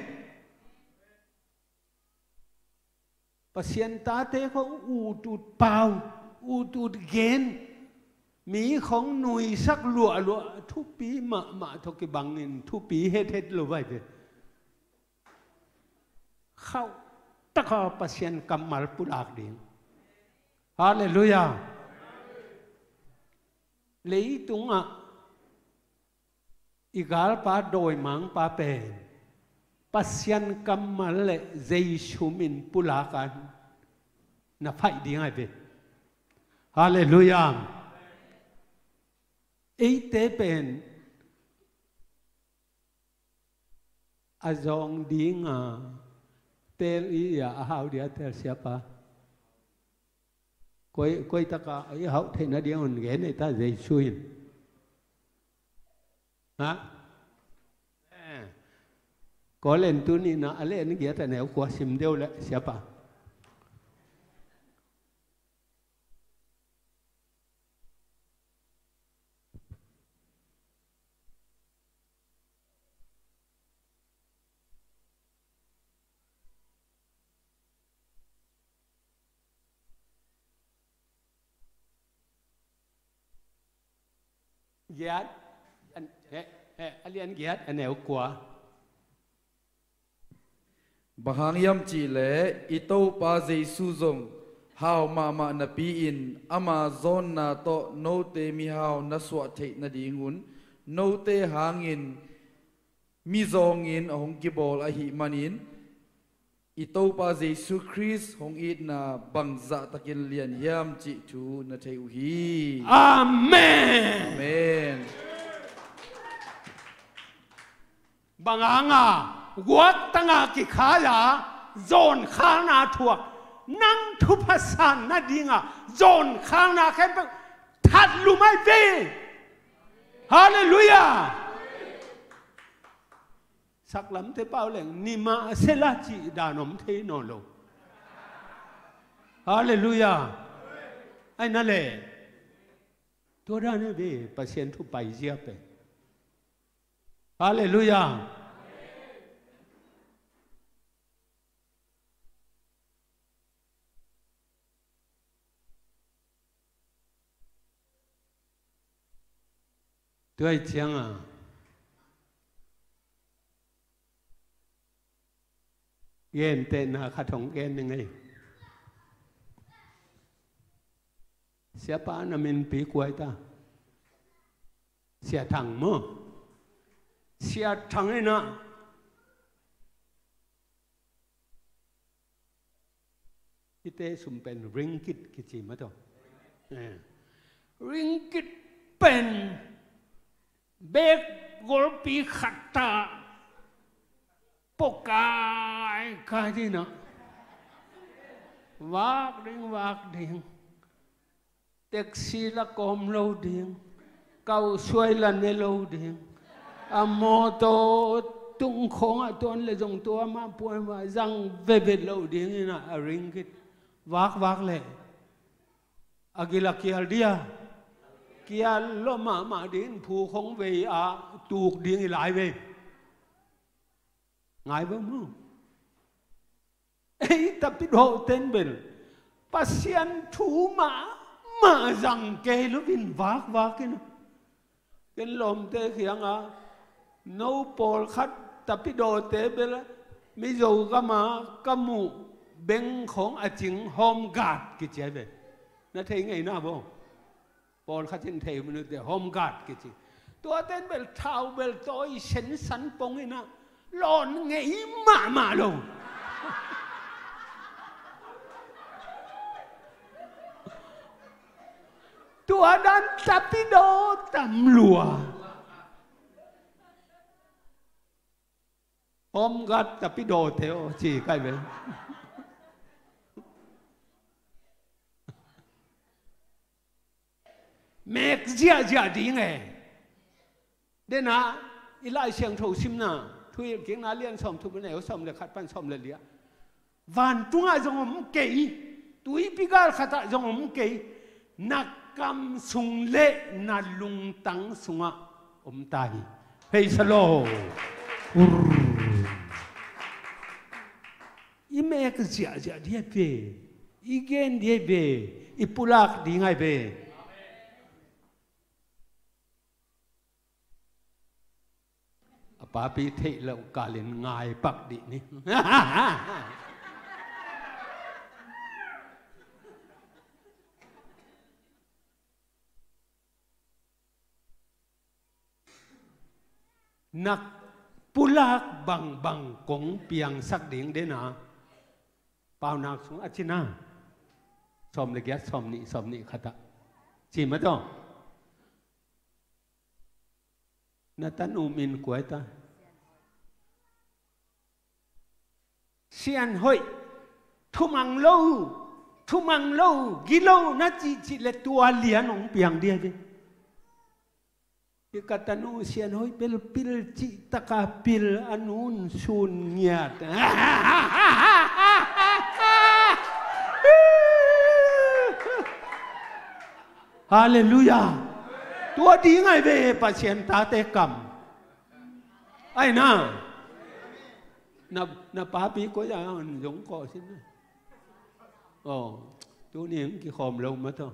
Pasian tate khawng utut pau, utut gen, mi khawng nuisak luahluah thupi mahmah tawh kibangin thupi hethet lo vai ve. Khauh taka Pasian kammal pulak ding. Halleluiah. Leitungah i galpa dawimangpa pen Pasian kammal le Jesu min pulak a na faih ding ai ve. Halleluiah. Eite pen a zawng dinga tel i a hau dia tel siapa. Koi, koi taka i hauh theih nading hun gen ei ta Jesu in. Ha? Eh. Kolen tu nihna a len giat a neu kua sim deuh le siapa. giat, an, he, he, a lian giat, a neu kua. Bang hang hiam cihleh i Topa Jesu zong hau mahmah napi-in ama zawnna tawh note mihau na suah theih nadingun note hangin mizawngin a hong kibawl ahih manin i Topa Jesu Khrist hong itna bangzah takin lian hiam cih thu na thei uh hi. Amen. Amen. Bang hanga guaktanga kikhai-a zawnkhalna thuak nang thupha san nadinga zawnkhalna khempeuh that lumai ve. Halleluiah. Saklamte pau leng ni mah a sela cih dan om thei nawn lo. Halleluiah. Ai na le. Tua dan hi ve, Pasian thu paizia pen. Halleluiah. Tua hi cianga gentehna khat hong gen ning ei. Siapa na minpi kuai ta. Sia Thang maw? Sia Thang ina. Hite sum pen ringgit kici mah tawh. Eh. Ringgit pen bek golpi khat ta pokai kai dina. Vak ding, vak ding. Taxi la kawm lo ding, kausuai la ne lo ding, a mawtaw tung khawngah tuan le zong tua mah puai mah zang vevet lo ding ina a ringgit vakvak le a gila kial dia, kial lo mahmah ding, phu khong vei a tuk ding i lai vei. Ngai bang mu. Ei tapidawh ten bel Pasian thu mah mah zang kei lo vin vakvak in. Ken lawmte khianga no pawlkhat tapidawhte bel Mizo gama ka muh beng khawng a cing home guard kici ai ve. Na thei ngeina bo. Pawlkhat in thei minute home guard kici. Tuaten bel thau bel tawi sensan pong ina lawn ngei mahmah lo. Tua dan tapidaw tam lua. Home guard tapidaw te aw ci kai ve. Mek ziahziah ding e. Dena i Lai Siangtho simna Thuhilhkikna lian sawmthum neu sawm le khat pan sawm le lia. Vantungah zong om kei, tuipi gal khatah zong om kei, na kam sung le na lungtang sungah om ta hi. Praise the Lord. I mek ziahziah dih a pe, i gen dih a pe, i pulak ding a pe. A papi theih loh kalin ngai pak dih ni. Na pulak bangbang kong piangsak ding dena. Paunak sung a cina. Sawm le giat, sawm nih, sawm nih khatah. Ci mah tawh. Na tanu min kuai ta. Sian hoih, thumang lo, thumang lo, gilo na cihcih le tua lian hong piang dia ve. Hi ka tanu sian hoih bel pil cih taka pil a nun sun ngiat. Halleluiah. Tua ding ai ve Pasian tate kam. Ai na. Na, na papi koi a an zong kawh sin na. Aw, tuni hong kikhawm lo mah tawh.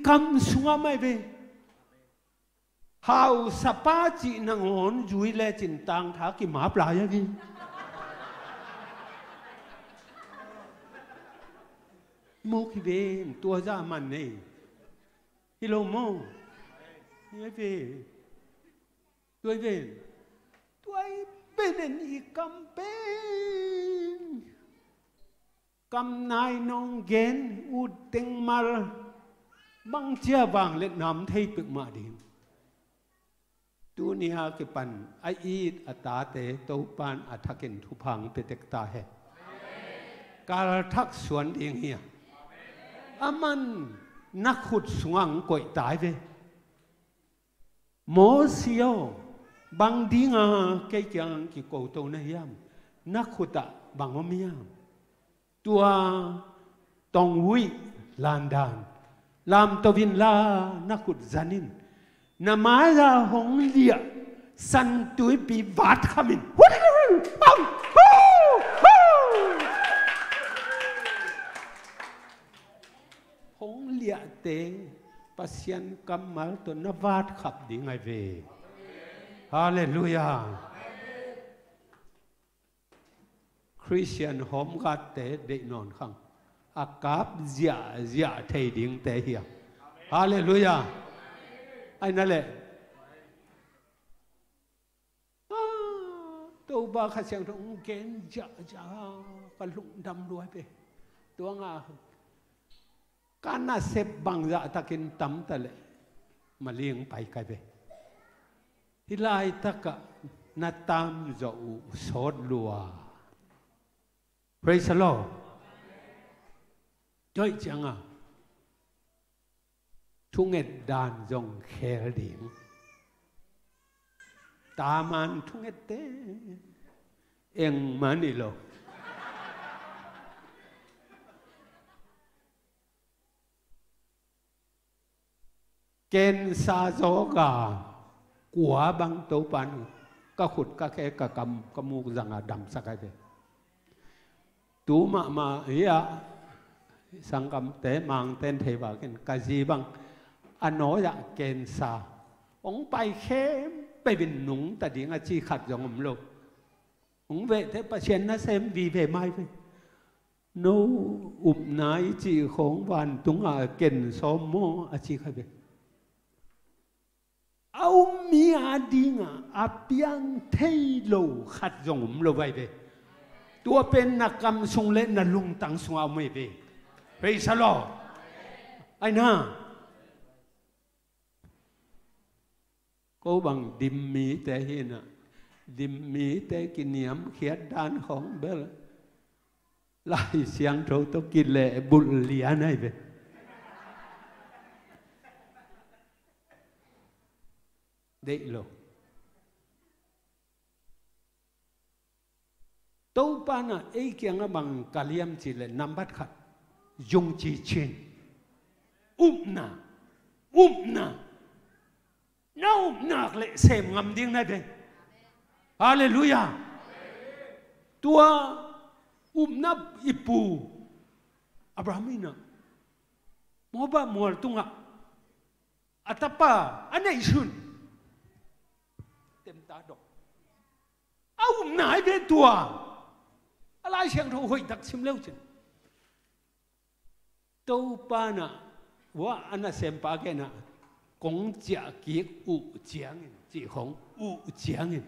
kam sungah mah hi ve. Hausapa cih nangawn zui lecin tangtha kimap lai a hi. Muk hi ven, tua zah man nei. Hi lo maw? Hi ve. Tua hi ven. Tua hi ven in i kam pen. Kam nai nong gen ut teng mal bangcia vangliatna om thei peuhmah ding. Tuni a kipan a it a tate Topan a thakin thupha hong pia tek ta hen. Kalthak suan ding hi a. Aman na khut sungah hong koih ta hi ve. Mosi aw, bang dinga kei kiang kikoto na hiam? Na khutah bang om hiam? Tua tonghuih landan lamto inla, na khut zan in. Na mai-a hong liah San Tuipi vat kham in. Hong liahte Pasian kammal tawh na vat khap ding ahi ve. Halleluiah. Khristian home guard-te deih nawn khang. A kap ziahziah thei dingte hi a. Halleluiah. Ahi na leh. Ah, Topa Kha Siangtho hong gen ziahziah ka lungdam lua hi ve. Tua ngah ka nasep bangzah takin tam ta leh maling pai ka hi ve. Hih laitakah na tamzaw uh sawt lua. Praise the Lord. Tua ahih ciangah thunget dan zong khel ding. Taman thungette eng mah ni lo. Kensa zawka kua bang Topan ka khut ka khe ka kam ka muk zanga damsak ahi ve. Tu mahmah hi a, sanggamte mangten thei vakin ka zi bang a nawi-ah kensa hong pai khempeuh in nungta ding a ci khat zong om lo. Hong vehte Pasian nasem vive mai ve. No upna i cih khong vantungah ken sawm maw a ci kha ve. A um mi a dingah a piang thei lo khat zong um lo vai ve. Tua pen na kam sung le na lungtang sungah um hi ve. Praise the Lord. Aina. Ko bang dim mite hi na, dim mite kiniamkhiat dan khong bel Lai Siangtho tawh kilehbulh lian ahi ve. Deih lo. Topa na ei kiangah bang ka liam cih leh nambat khat, zung ci cin. Upna, upna. Na upna leh sem ngam ding na hi ve. Halleluiah. Tua upna i pu Abraham in ah Moab mual tungah a tapa a neihsun temta dok. A upna hi ve tua. A Lai Siangtho hoihtak sim leu cin. Topa na, ua a nasempa gen ah, kong ciah kik uh ciangin, cih khong uh ciangin.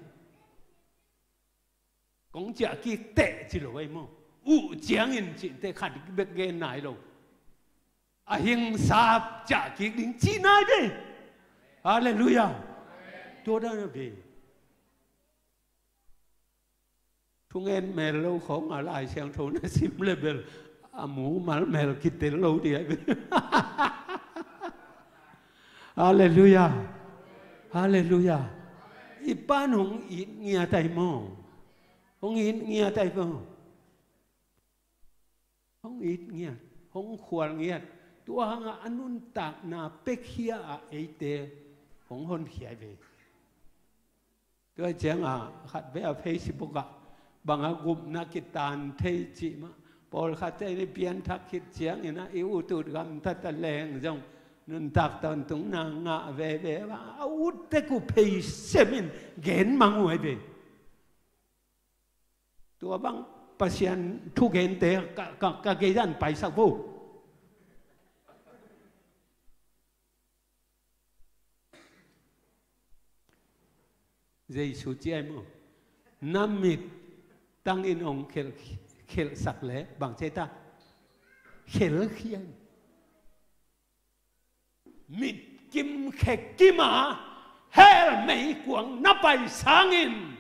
Kong ciah kik teh ci lo ei maw. Uh ciangin cih teh khat bek gen nai lo. A hing sap ciah kik ding ci nai ve. Halleluiah. Tua dan a ve. Thungen mel lo khong a Lai Siangtho na sim le bel a mumal mel kitel lo ding ahi ve. Halleluiah. Halleluiah. I pan hong it ngiat ahi maw. Hong it ngiat ahi maw. Hong it ngiat, hong khual ngiat. Tua hangah a nuntakna pekkhia ah eite hong honkhia hi ve. Tua ciangah khat ve a Facebook ah bangah gupna kitan thei cih mah. Pawlkhatte in i pianthak khit ciangin ah i utut gamta ta leng zong Nuntak tawntung na ngah veve a, a ut tek uh phei sem in gen mang uh ahi ve. Tua bang Pasian thugente ka, ka, ka gei dan paisak vo. Jesu ci ai maw? Na mit tangin hong khel, khelsak le bang ci ai ta? Khelkhia in. Mit kim khe kim a hell meikuang na pai sangin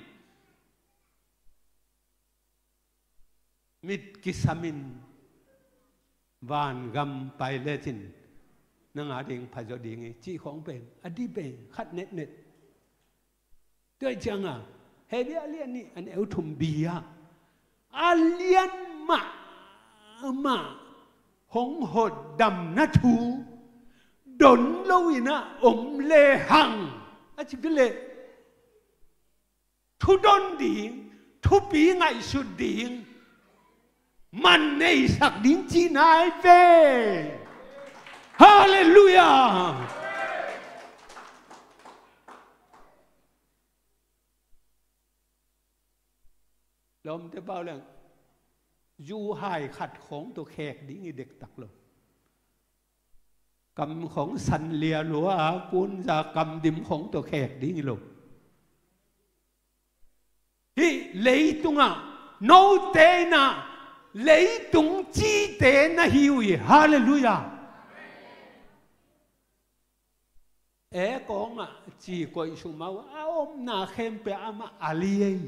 mit kisamin vangam pai lecin nang a ding phazaw ding hi cih khawng pen a dih pen khat netnet. Tua hi cianga Hebru a lian nih a neu thum bia a lian mahmah hong hotdamna thu don lo in a om lehang a ci pi leh thudon ding, thupi ngaihsut ding, man neisak ding cihna ahi ve. Halleluiah. Lawmte pau leng zu hai khat khawng tawh khek ding hi dektak lo. Kam khawng san lia lua a kun za kam dim khawng tawh khek ding hi lo. Hih leitungah note in a leitung cite na hi uh hi. Halleluiah. E kawngah ci koih sumau a omna khempeuh amah al hi ei.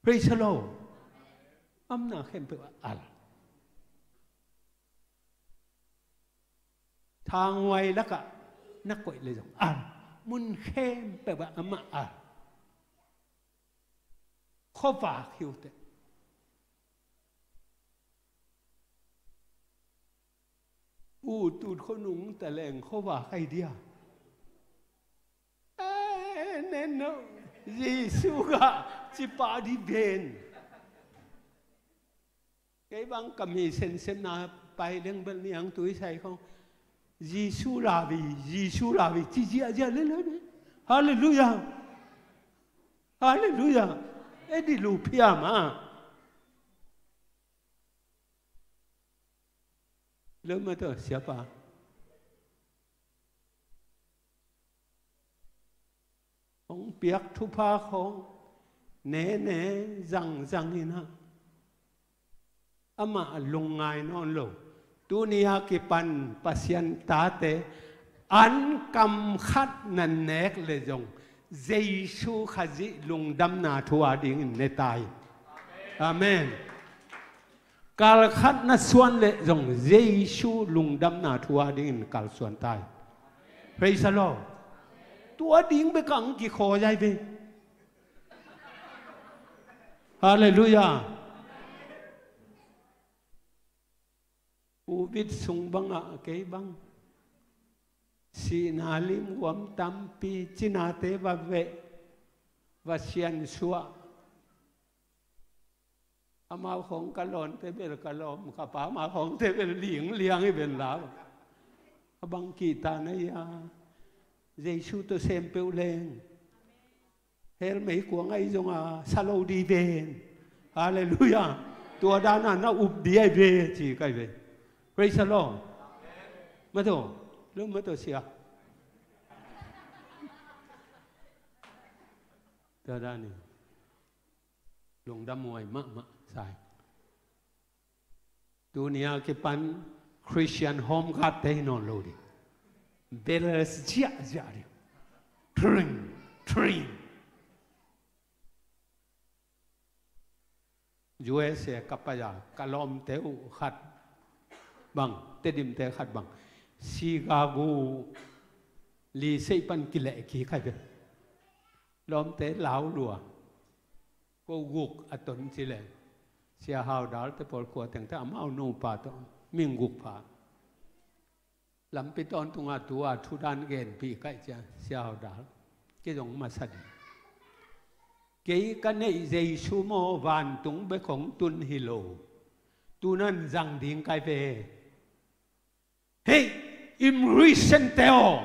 Praise the Lord. Omna khempeuh a al. Thanghuai lakah na koih le zong al. Mun khempeuh ah amah al. Khuavak hi uh teh. U tut khuanung ta leng khuavak ahi dia. Eh, nen no. Jesu gah ci pah di ven. Kei bang ka mi sensepna pai leng bel niang tui sai khong Jesu lavi, Jesu lavi ci ziahziah lele. Halleluiah. Halleluiah. E di lu phiam a. Lem a tawh siapa hong piak thupha khawng nene zangzang in a amah lungngai nawn lo. Tuni a kipan Pasian tate an kam khat na nek le zong Jesu Khazih lungdamna thu a dingin ne ta hi. Amen. Kal khat na suan le zong Jesu lungdamna thu a dingin kalsuan ta hi. Praise the Lord. Tua ding bek ang kikhawi ai ve. Halleluiah. Covid sung bangah kei bang sihna limguam tampi cinate va veh, va siansuah. Amau khawng ka lawnte bel ka lawm, ka pa amau khawngte bel ling liang hi ben la. A bang kihta na hia? Jesu tawh sem peuh leng. Hell meikuang ahi zonga sa lo di ven. Halleluiah. Tua dana na up di ahi ve ci kai ve. Praise the Lord. Mato, lo mato sia. Tua dani. Lungdam huai mahmah sai. Tuni a kipan Christian home guard te hi nawn lo ding. Bel ziahziah ding. Tring, tring. U S A ka pai a ka lawmte uh khat bang, Tedimte khat bang, Chicago li seih pan kileh kik hai ve. Lawmte lau lua. Ko guk a ton ci leng Sia Hau Dal te pawl khua tengte amau nupa tawh ming guk pha. Lampi tawntunga tua thudan genpih kaih cia Sia Hau Dal kei zong masa ding. Kei ka neih Jesu maw vantung bek hong tun hi lo. Tunan zang ding kai ve. Hei, Im recent te aw.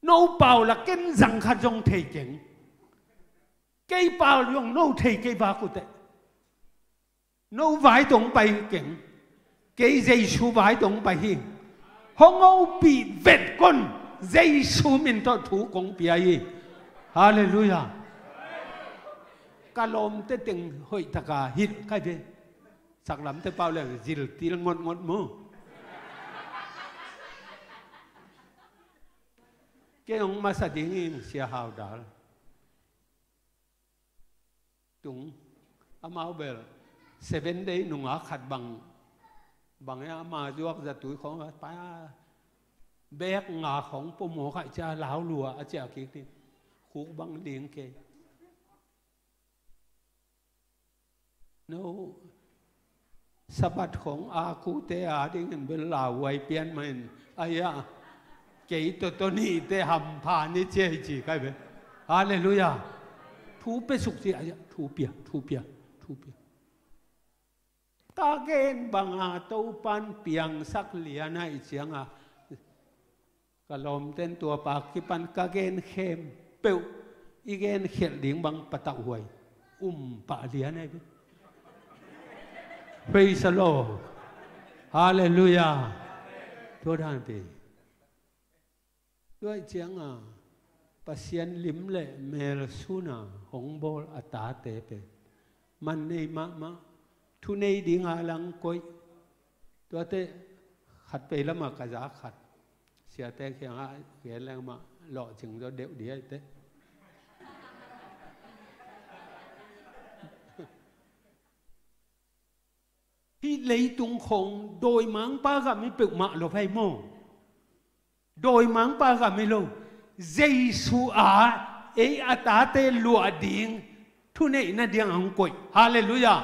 No pau la ken zang khat zong thei keng. Kei pau zong no thei kei vak uh teh. No vai tong pai keng. Kei Jesu vai tong pai hi. Hong opih vet kon. Jesu min tawh thu kong pia hi. Halleluiah. Ka lawmte teng hoih taka hilh kai ve. Saklamte pau leng zil til ngotngot mu. Kei hong masa ding in Sia Hau Dal. Tung amau bel seven day nungak khat bang, bang e ama zuak zatui khong pa bek nga khong pomo khaih cia lau lua a cia kik ding. Khuk bang ding kei. No Sabbath khong a kute a dingin bel lauhuai pian mahin aia kei tawh tawh nihte hampha ni cia hi ci kai ve. Halleluiah. Thu pe suk ci aia thu pia, thu pia, thu pia. Ka gen banga Topan piangsak lian a i cianga ka lawmten tua pa kipan ka gen khempeuh i gen khialh ding bang patauh huai um pah lian ahi ve. Praise the Lord. Halleluiah. Tua dan pi. Tua i cianga Pasian lim le mel suna hong bawl a tate pen man nei mahmah. Thu nei dinga lang koih. Tuate khat pei lama ka za khat siate kiangah gen leng mah lawhcing zaw deuh di aite. Hih leitung khong dawimangpa gam hi peuhmah lo vai maw? Dawimangpa gam hi lo. Jesu a ei a tate luah ding thuneihna diang a hong koih. Halleluiah.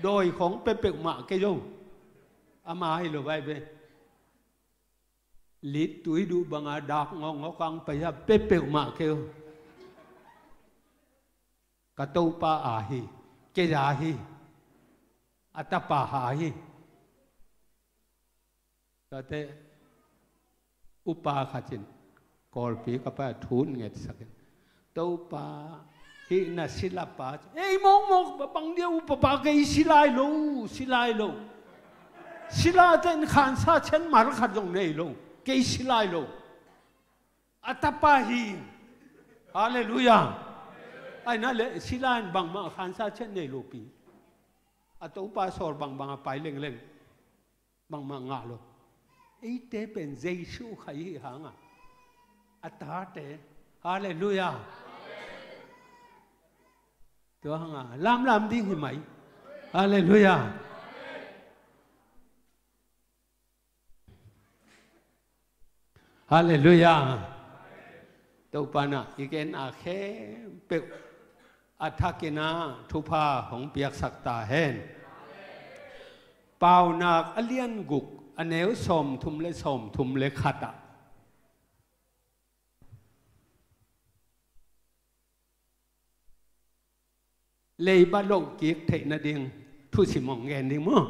Dawi khong pe peuhmah kei zo. Ama hi lo vai ve. Lit tui duh banga dak ngawkngawk ang paisa pe peuhmah kei zo. Ka Topa a hi. Kei a hi. A tapa a hi. Tate upa khatin Kawlpi ka pa thu ngetsakin Topa hih na silapa ei mawkmawk bang dia upa pa kei silai lo, silai lo. Silate in khansa cen mar khat zong nei lo. Kei silai lo. A tapa hi. Halleluiah. Aina le sila in bangmah khansa cen nei lo pi. A Topa sawl bangbang a pai lengleng. Bangmah ngah lo. Eite pen Jesu khai hi hanga a tate. Halleluiah. Tua hanga lamlam ding hi mai. Halleluiah. Halleluiah. Topa na i gen a khempeuh a thakin a thupha hong piaksak ta hen. Paunak a lian guk a neu sawmthum le sawmthum le khat ah leiba loh kik theih nading thusim hong gen ding maw?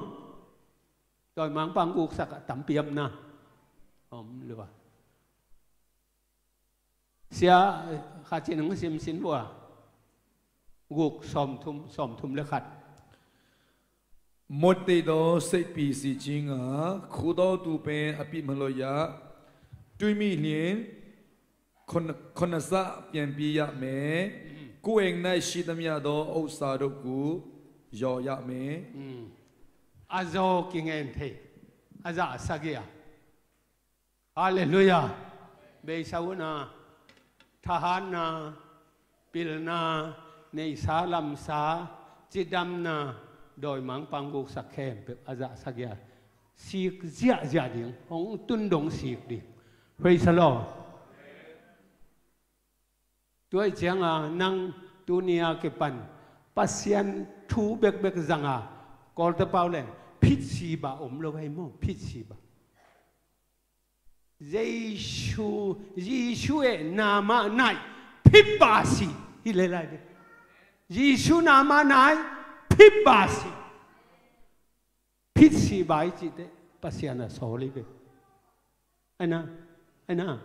Dawimangpa guksak a tampi omna om lua. Sia khat cin hong simsin vua. Guk sawmthum, sawmthum le khat. မွတ်သိပ်သောစိတ် ပီစီခြင်းငှာ ခိုးသောသူပင် အပြစ်မလွတ်ရ။ တွေ့မိလျှင် ခုန-ခုနစ်ဆ ပြန်ပေးရမည်။ ကိုယ်အိမ်၌ရှိသမျှသော ဥစ္စာတို့ကို လျော်ရမည်။ A zaw kingen thei a zah sagih a. Halleluiah. Beisa uhna, thahatna, pilna, neihsa lamsa, cidamna, dawimangpa guksak khempeuh a zah sagih a sik ziahziah ding hong tun dong sik ding. Praise the Lord. Tua ih cianga nang tuni a kipan Pasian thu bekbek zanga Kawlte pau leng phitsi ba om lo hei maw? Phitsi ba. Jesu, Jesu eh nama nai phit ba si. Hi le lai de. Jesu nama nai phit ba si. Phit si ba i cih teh Pasian a sawl hi ve. Aina, aina,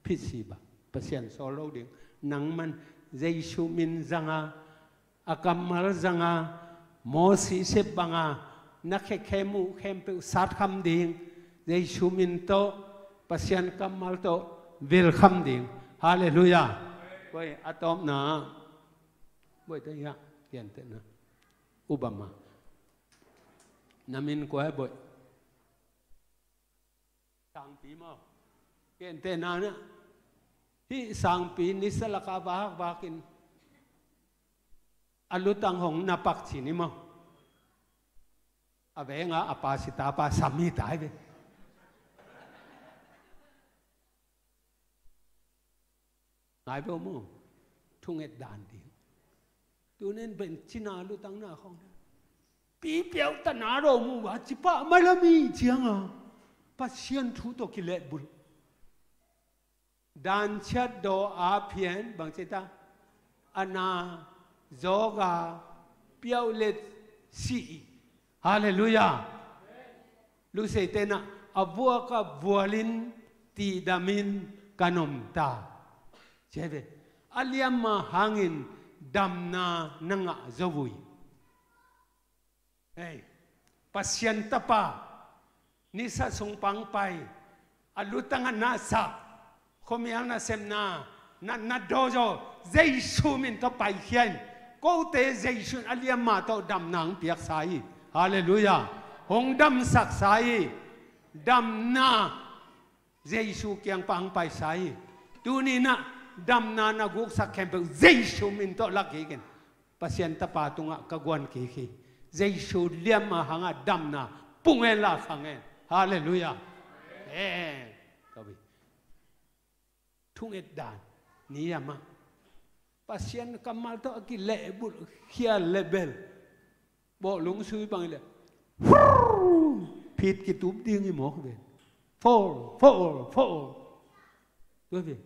phit si ba, Pasian sawl lo ding. Nangman Jesu min zanga, a kammal zanga, Moses sep banga, na khekhe muh khempeuh satkham ding. Jesu min tawh, Pasian kammal tawh, velkham ding. Halleluiah. Koi, a tawpna. Boih te hiah, kiantena. Ubama. Na min kua boih. Sangpi maw. Kente nana. Hih sangpi nisa laka vak vakin. A lutang hong na pak cin i maw. A venga a pa sita pa sami tai ve. Ngai beu maw. Thunget dan ding. Tunin ben cina lutang na khong. Pipiau tana ro mu ba ci pah mai la mi cianga. Pasian thu tawh kilehbulh. Dan ciat daw a phian bang ci ta. A na zawga piau let si i. Halleluiah. Lusei tenah a vuak a vualin tidamin ka nom ta. Ci hi ve. A liamma hangin damna na ngah zo uh hi. Hei, Pasian tapa, nisa sung pang pai, a lutang a na sak, khuamial nasemna, na, na daw zaw, Jesu min tawh paikhia in, kote Jesu in a liamma tawh damna hong piaksa hi. Halleluiah. Hong damsaksa hi. Damna Jesu kiang pang paisa hi. Tuninah damna na guksak khempeuh Jesu min tawh lak kik in. Pasian tapa tungah ka guan kik hi. Jesu liamma hangah damna pung hen la khang hen. Halleluiah. Amen. Ka wi. Thunget dan ni amah. Pasian kammal tawh a kilehbulh khial le bel. Bawh lungsui bang i le. Phit kitup ding i mawk ve. Fall, fall, fall. Tua ve.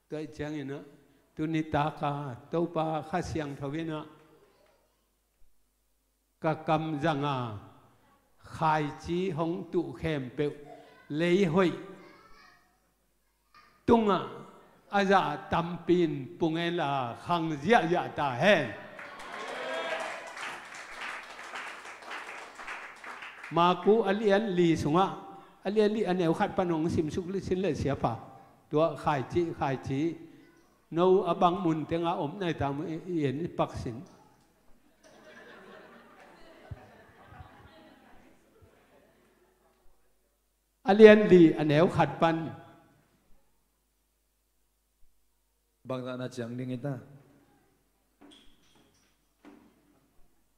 Tua i cianginah. Tuni taka Topa Kha Siangtho inah. Ka kam zanga khaici hong tuh khempeuh leihoih tungah a zah tampi in pung hen la khang ziahziah ta hen. Maku a lian li sungah a lian li a neu khat pan hong simsuk sin le siapa tua khaici khaici. No a bang mun tenga om nai ta mu i en i pak sin. A lian li a neu khat pan. Bangzah na ciang ding i ta.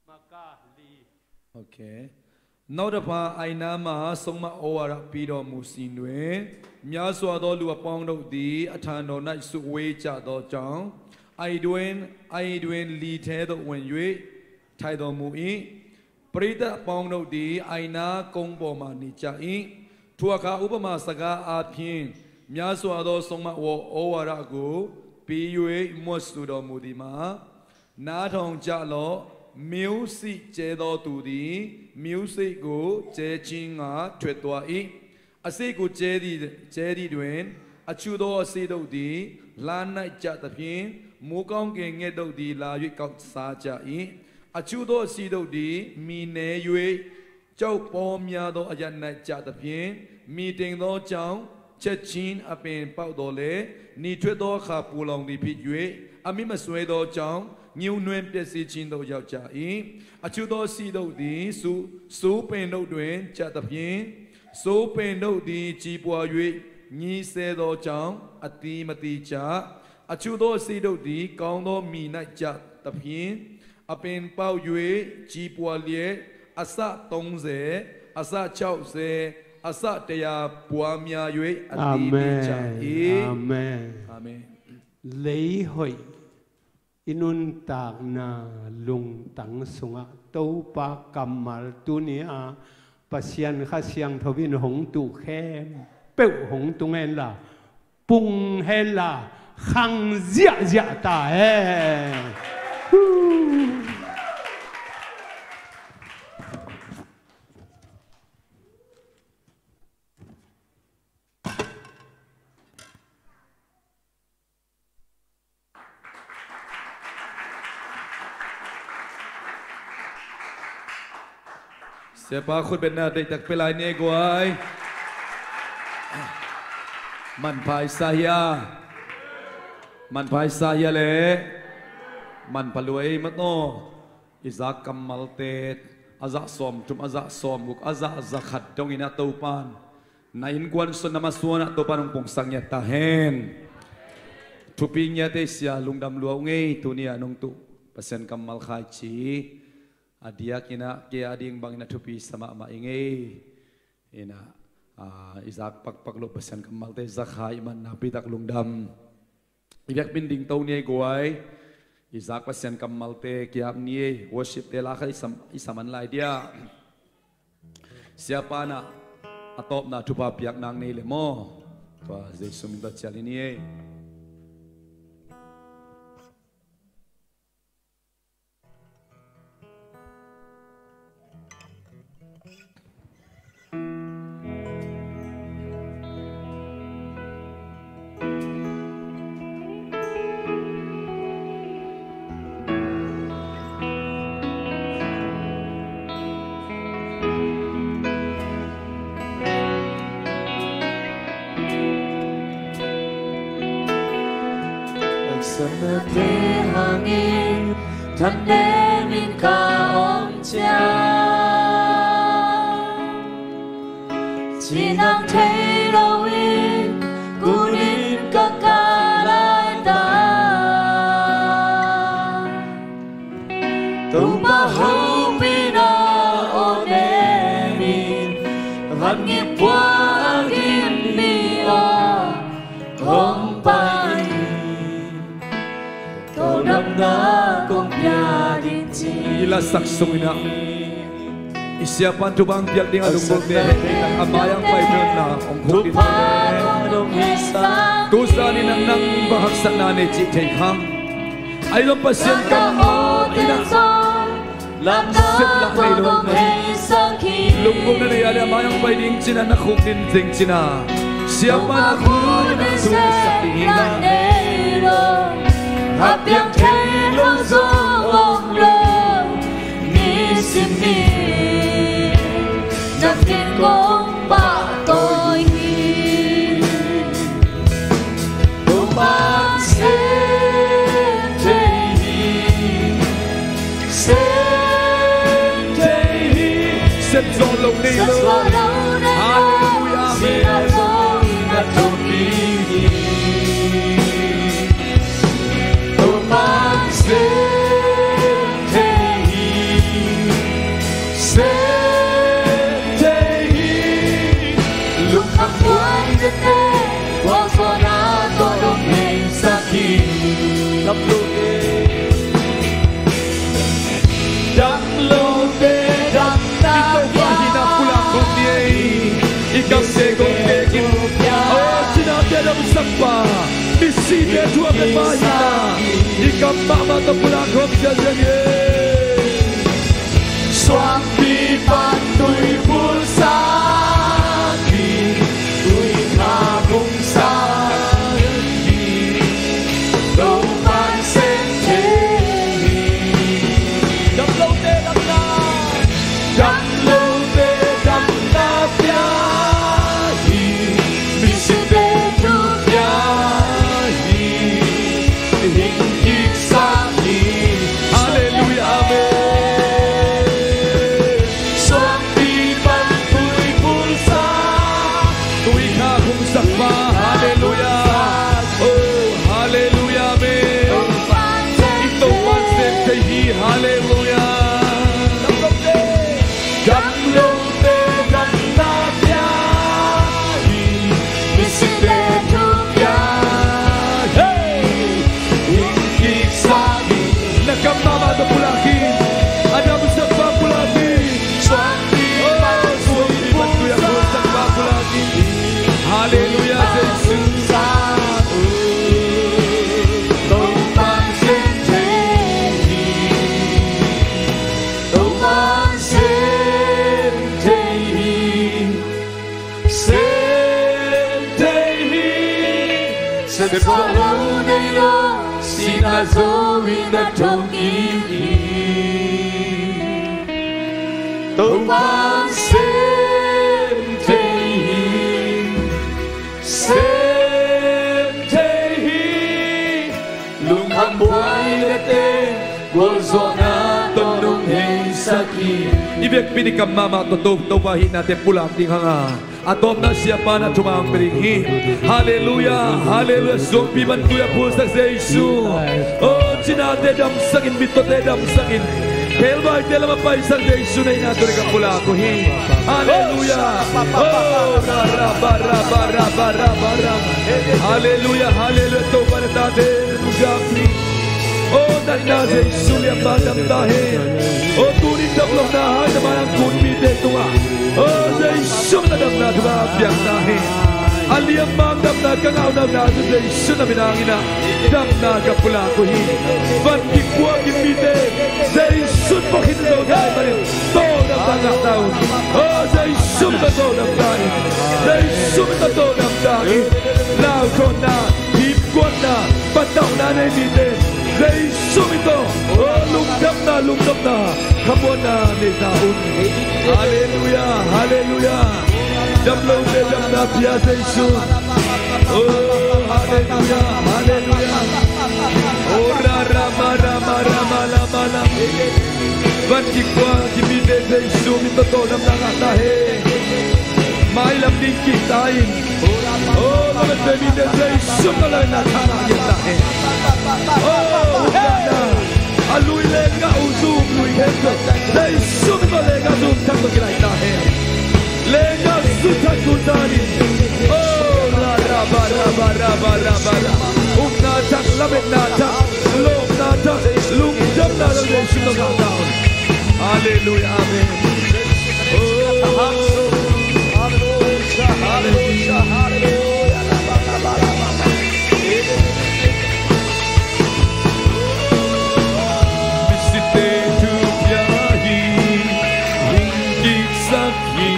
Maka li. Okay. နောက်တစ်ဖန် အိုင်နားမှာ ဆုံးမဩဝါဒပေးတော်မူစဉ်တွင် များစွာသောလူအပေါင်းတို့သည် အထံတော်၌ စုဝေးကြသောကြောင့် အိုင်တွင် အိုင်တွင် လီထဲသို့ဝင်၍ ထိုင်တော်မူ၏။ ပရိသတ်အပေါင်းတို့သည် အိုင်နားကုန်းပေါ်မှာ နေကြ၏။ ထိုအခါ ဥပမာစကားအားဖြင့် များစွာသော ဆုံးမဩဝါဒကို ပေး၍ မြွက်ဆိုတော်မူသည်မှာ နားထောင်ကြလော့။ မျိုးစေ့ကြဲသောသူသည် မျိုးစေ့ကို ကြဲခြင်းငှာ ထွက်သွား၏။ အစေ့ကို ကြဲသည် ကြဲသည်တွင် အချို့သောအစေ့တို့သည် လမ်း၌ကျသဖြင့် မိုဃ်းကောင်းကင်ငှက်တို့သည် လာ၍ ကောက်စားကြ၏။ အချို့သောအစေ့တို့သည် မြေနွံ၍ ကျောက်ပေါများသောအရပ်၌ကျသဖြင့် မြေတိမ်သောကြောင့် ချက်ခြင်းအပင်ပေါက်သော်လည်း နံၣ်ထွက်သောအခါ ပူးလောင်သည်ဖြစ်၍ အမြစ်မစွဲသောကြောင့် ညှိုးနွမ်းပျက်စီးခြင်းသို့ရောက်ကြ၏။ အချို့သောအစေ့တို့သည် စူးပင်တို့တွင်ကျသဖြင့် စူးပင်တို့သည် ကြီးပွား၍ ညှိးဆဲသောကြောင့် အသီးမသီးကြ။ အချို့သောအစေ့တို့သည် ကောင်းသောမြေ၌ကျသဖြင့် အပင်ပေါက်၍ ကြီးပွားလျက် အဆသုံးဆယ်၊ အဆခြောက်ဆယ်၊ အဆတစ်ရာပွားများ၍ အသီးသီးကြ၏။ Amen. Amen. Leihoih i nuntakna lungtang sungah Topa kammal tuni-a Pasian Kha Siangtho in hong tuh khempeuh hong tung hen la, pung hen la, khang ziahziah ta hen. Siapa khutbetna deihtak pia lai ni ei guai. Manpha i sa hia? Manpha i sa hia le? Manpha lua ei maw taw. I zak kammalte a zah sawmthum, a zah sawmguk, a zah za khat dongin a Topan na innkuan suan, na masuan ah Topan hong pungsak ngiat ta hen. Thupi ngiat ei sia, lungdam lua ung ei, tuni a nong tuh Pasian kammal khaici a diakin ah kei a ding bangin a thupi sa mahmah ing ei. Ina, ah, i zak pakpak loh Pasian kammalte za kha i hih man nakpi tak lungdam. I biakpi'n dingto ni ei guai. I zak Pasian kammalte ki-ap ni ei. Worship-te la kha i sam, i saman lai dia. Siapa'n ah a tawpna thupha piak nang nei le maw. Tua Jesu min tawh cial hi ni ei. Haksatnate hangin thanem in ka om ciang, ci nang thei loin kunin ka kah laitak. Topa hopihna aw nemin, van ngip puak in mi aw hong pai in, tawldamna kong pia ding ci. I lasak sungin ah i siapa'n thupha piak ding a lunggulhte hehpihna a mai-ah pai ding na hong khuk ding. Tu zanin ah nang bang haksatna nei cih thei kha. Ahi zong Pasian kammal in ah seplah nei lo, lunggulhna nei a leh a mai-ah pai ding ci-in ah na khuk ding zing ci-in ah siapa'n a khuk in ah thu na sak ding hi. A piang thei lo zong om lo, nisim ni na thin kong pahtawi hi. Topa'n sem thei hi, sem thei hi. Sem zawh lo nei lo. Halleluiah, amen. Topa'n sem thei hi, sem thei hi. Lungkham buai tete, buai buai na tawh dong hei sak hi. Dam lote, dam lote, dam na. I Topa hihna pulak khawm ni ei. I kamte kong tekin, aw cinate a damsakpa, misite thuak pen pa hihna i kam mahmah tawh pulak khawm ziahziah ni ei. Suangpi pan tui pulsak hi, tui kha pungsak hi. Topa'n sem thei hi. Dam lote damna, dam lote damna pia hi. Misite thu pia hi. Hing kiksak hi. Halleluiah, amen. Suangpi pan tui pulsak, tui kha pungsak pa. Halleluiah. Oh, halleluiah, amen. I Topa'n sem thei hi. Halleluiah. Dam lote damna pia hi, misite thu pia hi. Hing kiksak hi. Na kam mahmah tawh pulak hi. A damsakpa pulak hi. Suangpi pan tui a pulsakpa pulak hi. Halleluiah, Jesu. Topa'n sem thei hi. Topa'n sem thei hi, sem thei hi. Sem suah lo nei lo, sihna zo in na thong kik hi. Topa'n sem thei hi, sem thei hi. Lungkham buaina teh gualzawhna tawh nong heisak hi. I biakpi ding kam mahmah tawh To, Topa hihnate pulak ding hang a, a tawpna siapa na thumang pia ding hi. Halleluiah, halleluiah. Suangpi pan tui a phulsak Jesu. O, cinate damsak in, mittawte damsak in, khebaite lam a paisak Jesu na hihna tuni ka pulak uh hi. Halleluiah. O, ra, ra, ba, ra, ba, ra, ba, ra, ba, ra. Halleluiah, halleluiah. Topa na tate nungak hi. O, natna Jesu liamma dam ta hen. O, tuni damlohna hai na mai ang kun mite tungah, o, Jesu na damna tungah piang ta hen. A liamma damna ka ngah uh na, na Jesu na min hangin ah damna ka pulak uh hi. Van kikuak in mite Jesu pawlkhat in zo dai manin tawldamna ngah ta un. O, Jesu min tawh tawldam ta in. Jesu min tawh tawldam ta in. Lauthawna, himkuanna, patauhna nei mite Jesu min tawh, o, lungdamna, lungdamna, khamuanna nei ta un. Halleluiah, halleluiah. Damlote damna pia Jesu. O, halleluiah, halleluiah. O, ra, ra, ma, ra, ma, ra, ma, la, ma, la. Van kikuak in mite Jesu min tawh tawldamna ngah ta hen. Mailam ding kihta in, o, lamet pia mite Jesu min tawh lametna tha ngah ta hen. O, upna, a lui lenggah uh zum lui khempeuh Jesu min tawh lenggah zum thak tawh kilai ta hen. Lenggah zum thak tun ta in. O, ra, ra, ba, ra, ba, ra, ba, ra, ba, ra. Upna thak, lametna thak, lawpna thak, lungdamna thak Jesu min tawh ngah ta un. Halleluiah, amen. Misite thu pia hi, hing kiksak hi.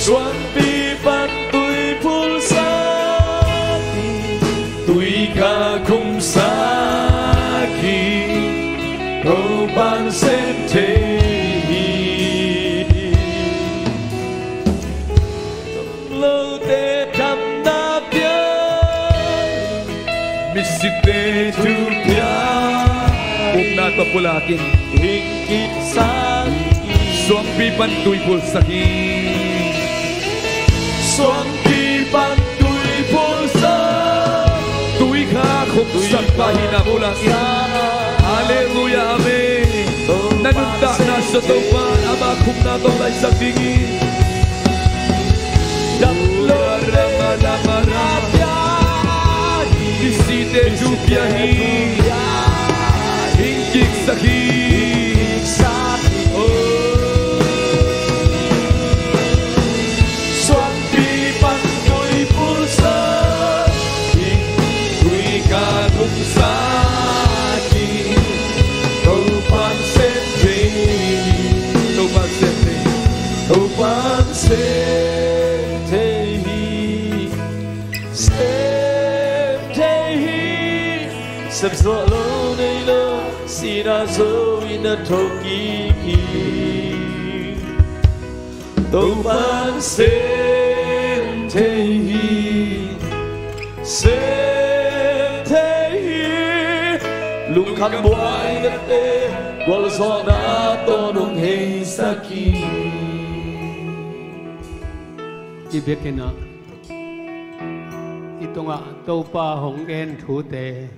Suangpi pan tui phulsak hi, tui kha khumsak hi, Topa'n sem thei hi. Lote damna pia hi, misite thu pia hi. Upna tawh pulak in. Hing kiksak hi. Suangpi pan tui phulsak hi. Suangpi pan tui phulsak, tui kha khumsak pa hihna pulak in. Halleluiah, amen. Na nuntakna sung Topa'n ama khumna tawh laisak ding hi. Damlote damna pia hi. Misite thu pia hi. Hing kiksak hi. O. Suangpi pan tui phulsak hi, tui kha khumsak hi, Topa'n sem thei hi. Topa'n sem thei hi. Topa'n sem thei hi. Sem thei hi. Sem zawh lo nei lo, sihna zo in a thokik hi. Topa'n sem thei hi, sem thei hi. Lungkham buaina teh gualzawhna tawh nong heisak hi. I biakinn ah, i tungah Topa hong gen thute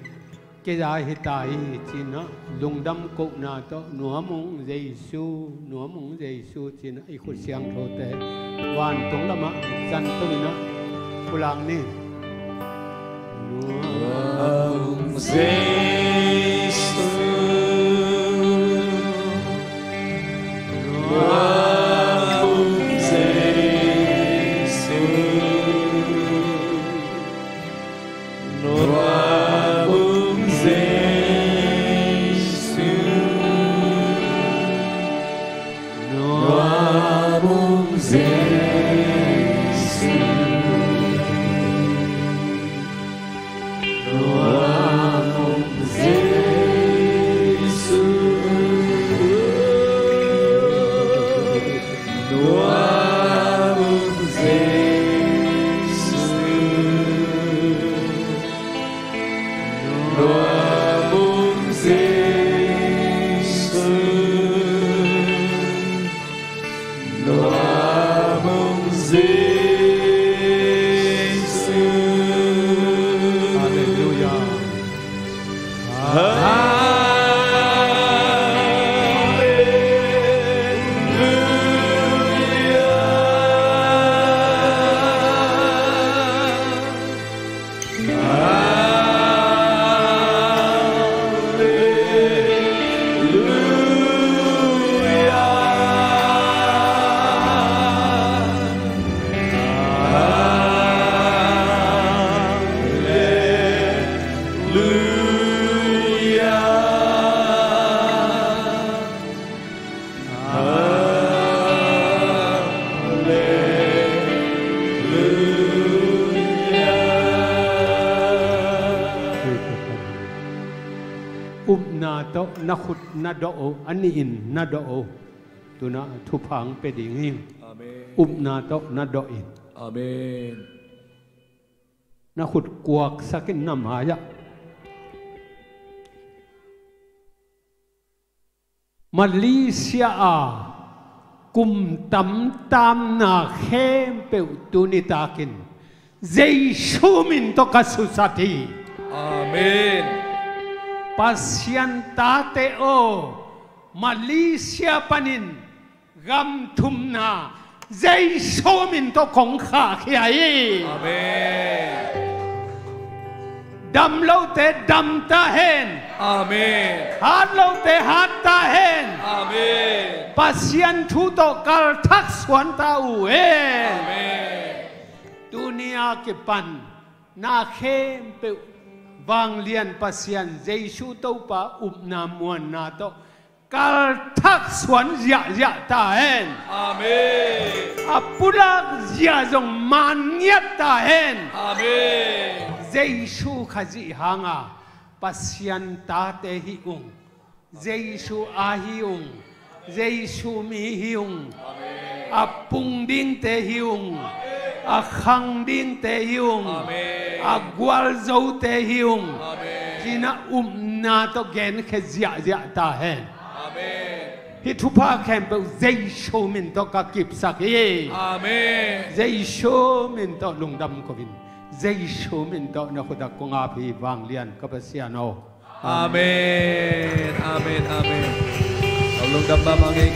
kei za hi ta hi, ci-in ah lungdam kohna tawh, nuam ung Jesu, nuam ung Jesu, ci-in ah i khut siangthote vantung lamah zan tungin ah pulak ni. Nuam ung Jesu, nuam ung Jesu. Nuam ung Jesu, nuam ung Jesu, nuam ung Jesu. Halleluia. Upna tawh na khut na dawh uh, a nihin na dawh uh. Tunah thupha hong pia ding hi. Amen. Upna tawh na dawh in. Amen. Na khut kuaksak in na mai-ah. Malaysia a kum tam tamna khempeuh tuni takin Jesu min tawh ka suksat hi. Amen. Pasian tate aw, Malaysia panin gam thumna Jesu min tawh kong khahkhia hi. Amen. Dam lote dam ta hen. Amen. Hat lote hat ta hen. Amen. Pasian thu tawh kalthak suan ta uh hen. Amen. Tuni a kipan na khempeuh vanglian Pasian Jesu Topa upna muanna tawh kalthak suan ziahziah ta hen. Amen. A pulak ziah zong man ngiat ta hen. Amen. Jesu Khazih hanga Pasian tate hi ung. Jesu a hi ung. Jesu mi hi ung. Amen. A pung dingte hi ung. Amen. A khang dingte hi ung. Amen. A gualzote hi ung. Amen. Cina upna tawh genkhia ziahziah ta hen. Amen. Hih thupha khempeuh Jesu min tawh ka kipsak hi. Amen. Jesu min tawh lungdam ko in. Jesu min tawh na khut ah kong ap hi vanglian ka Pasian aw. Amen. Amen. Amen. Lungdam mahmah ing.